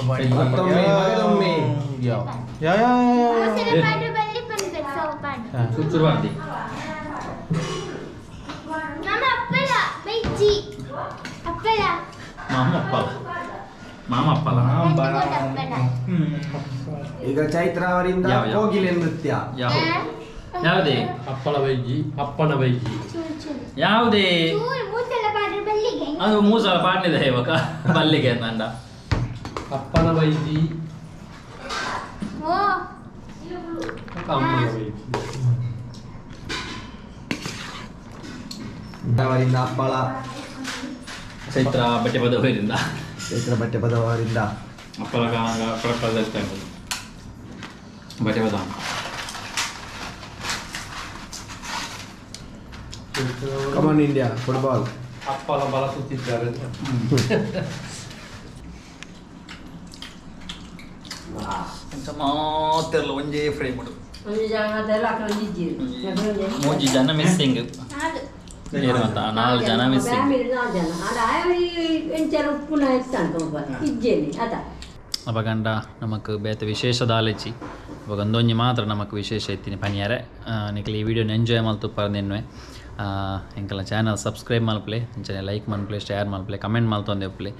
ಮತ್ತೊಮ್ಮೆ ಮಗದೊಮ್ಮೆ. ಪಾಡು ಬಲ್ಲಿ ಪನ್ಪೆ ಸೋಪಾಡು. ಚೂರು ಮಾಡ್ತಿ. ನಮ್ಮ ಅಪ್ಪಲ ಬೈಜಿ ಅಪ್ಪಲ. ಮಾಮ ಅಪ್ಪಲ, ಮಾಮ ಅಪ್ಪಲ. ಅಪ್ಪಲ. ಈಗ ಚೈತ್ರ ಅವರಿಂದ ಯಾವ, ಯಾವ? ಕೋಗಿಲೆ ನೃತ್ಯ. ಯಾವ ಯಾವುದೇ? ಅಪ್ಪಳ ಬೈಜಿ, ಅಪ್ಪನ ಬೈಜಿ. ಚೂರು ಚೂರು. ಯಾವುದೇ? ಚೂರು ಮೂಸಲ ಪಾಡು ಬಲ್ಲಿಗೆ. ಅದು ಮೂಸಲ ಪಾಡ್ನಿದೆ ಇವಾಗ ಬಲ್ಲಿಗೆ ನಂಡ. ಅಪ್ಪನ ಬೈಜಿ. ಓ. ಅಮ್ಮನ ಬೈಜಿ. ಅವರಿಂದ ಅಪ್ಪಳ. ಚೈತ್ರ ಬಟ್ಟೆ ಪದವರಿಂದ. ಚೈತ್ರ ಬಟ್ಟೆ ಪದವರಿಂದ. ಅಪ್ಪಲ ಕೊಡಕಲ್ದ ಬಟ್ಟೆ ಪದ. ಕಮಾನ್ ಇಂಡಿಯಾ ಫುಟ್ಬಾಲ್. ಅಪ್ಪಲ ಬಳಸುತ್ತಿದ್ದಾರೆ ಅಂತ. ಮಾತಿರಲ್ಲ ಒಂಜೇ ಫ್ರೇಮ್. ಒಂದು ಜನ ಅದೆಲ್ಲ ಅక్కడ ಒಂಜಿ ಇಜ್ಜಿರು. ಮೂಜಿ ಜನ ಮಿಸ್ಸಿಂಗ್. ಅದು. ಏರ್ ಮಾತ ನಾಲ್ ಜನ ಮಿಸ್ಸಿಂಗ್. ಫ್ಯಾಮಿಲಿ ನಾಲ್ ಜನ ಆಂಡ ಆಯ್ ಎಂಚನ ಉಪ್ಪುನ ಇತ್ತಂತ ಒಬ್ಬ ಇಜ್ಜೇನೆ ಅದ. ಅಪಗಂಡ ನಮಕ್ ಬೇತೆ ವಿಶೇಷ ದಾಲೆಚಿ ಅಪಗ ಒಂದೊಂಜಿ ಮಾತ್ರ ನಮಕ್ ವಿಶೇಷ ಇತ್ತಿನಿ ಪನಿಯಾರೆ. ನಿಕ್ಲೆ ಈ ವಿಡಿಯೋನ ಎಂಜಾಯ್ ಮಲ್ತುಪ್ಪರ ಎಂಕಲ್ನ ಚಾನಲ್ ಸಬ್ಸ್ಕ್ರೈಬ್ ಮಲ್ಪಲೆ, ಅಂಚನೆ ಲೈಕ್ ಮನ್ಪಲೆ, ಶೇರ್ ಮಲ್ಪಲೆ, ಕಮೆಂಟ್ ಮಲ್ತೊಂದೆ ಉಪ್ಪುಲೆ.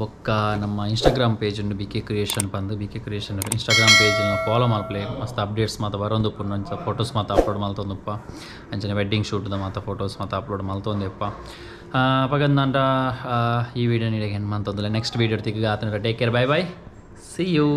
ಬೊಕ್ಕ ನಮ್ಮ ಇನ್ಸ್ಟಾಗ್ರಾಮ್ ಪೇಜ್ ಉಂಡು ಬಿ ಕೆ ಕ್ರಿಯೇಷನ್ ಪಂದು. B K creation Instagram page follow ಮಲ್ಪಲೆ. ಮಸ್ತ್ ಅಪ್ಡೇಟ್ಸ್ ಮಾತ ಬರೊಂದುಪ್ಪುಂಡು. ಅಂಚ ಫೋಟೋಸ್ ಮಾತ ಅಪ್ಲೋಡ್ ಮಲ್ತೊಂದುಪ್ಪ. ಅಂಚನೆ ವೆಡ್ಡಿಂಗ್ ಶೂಟ್ದ ಮಾತ ಫೋಟೋಸ್ ಮಾತ ಅಪ್ಲೋಡ್ ಮಲ್ತೊಂದೆಪ್ಪ. ಅಪಗಂದಾಂಡ ಈ ವಿಡಿಯೋ ನೀಡಿಗೆ ಹೆಣ್ಣು ಮಂತೊಂದುಲ್ಲ. ನೆಕ್ಸ್ಟ್ ವೀಡಿಯೋ ತಿಕ್ಕು ಆತನ. Take care, bye bye, see you.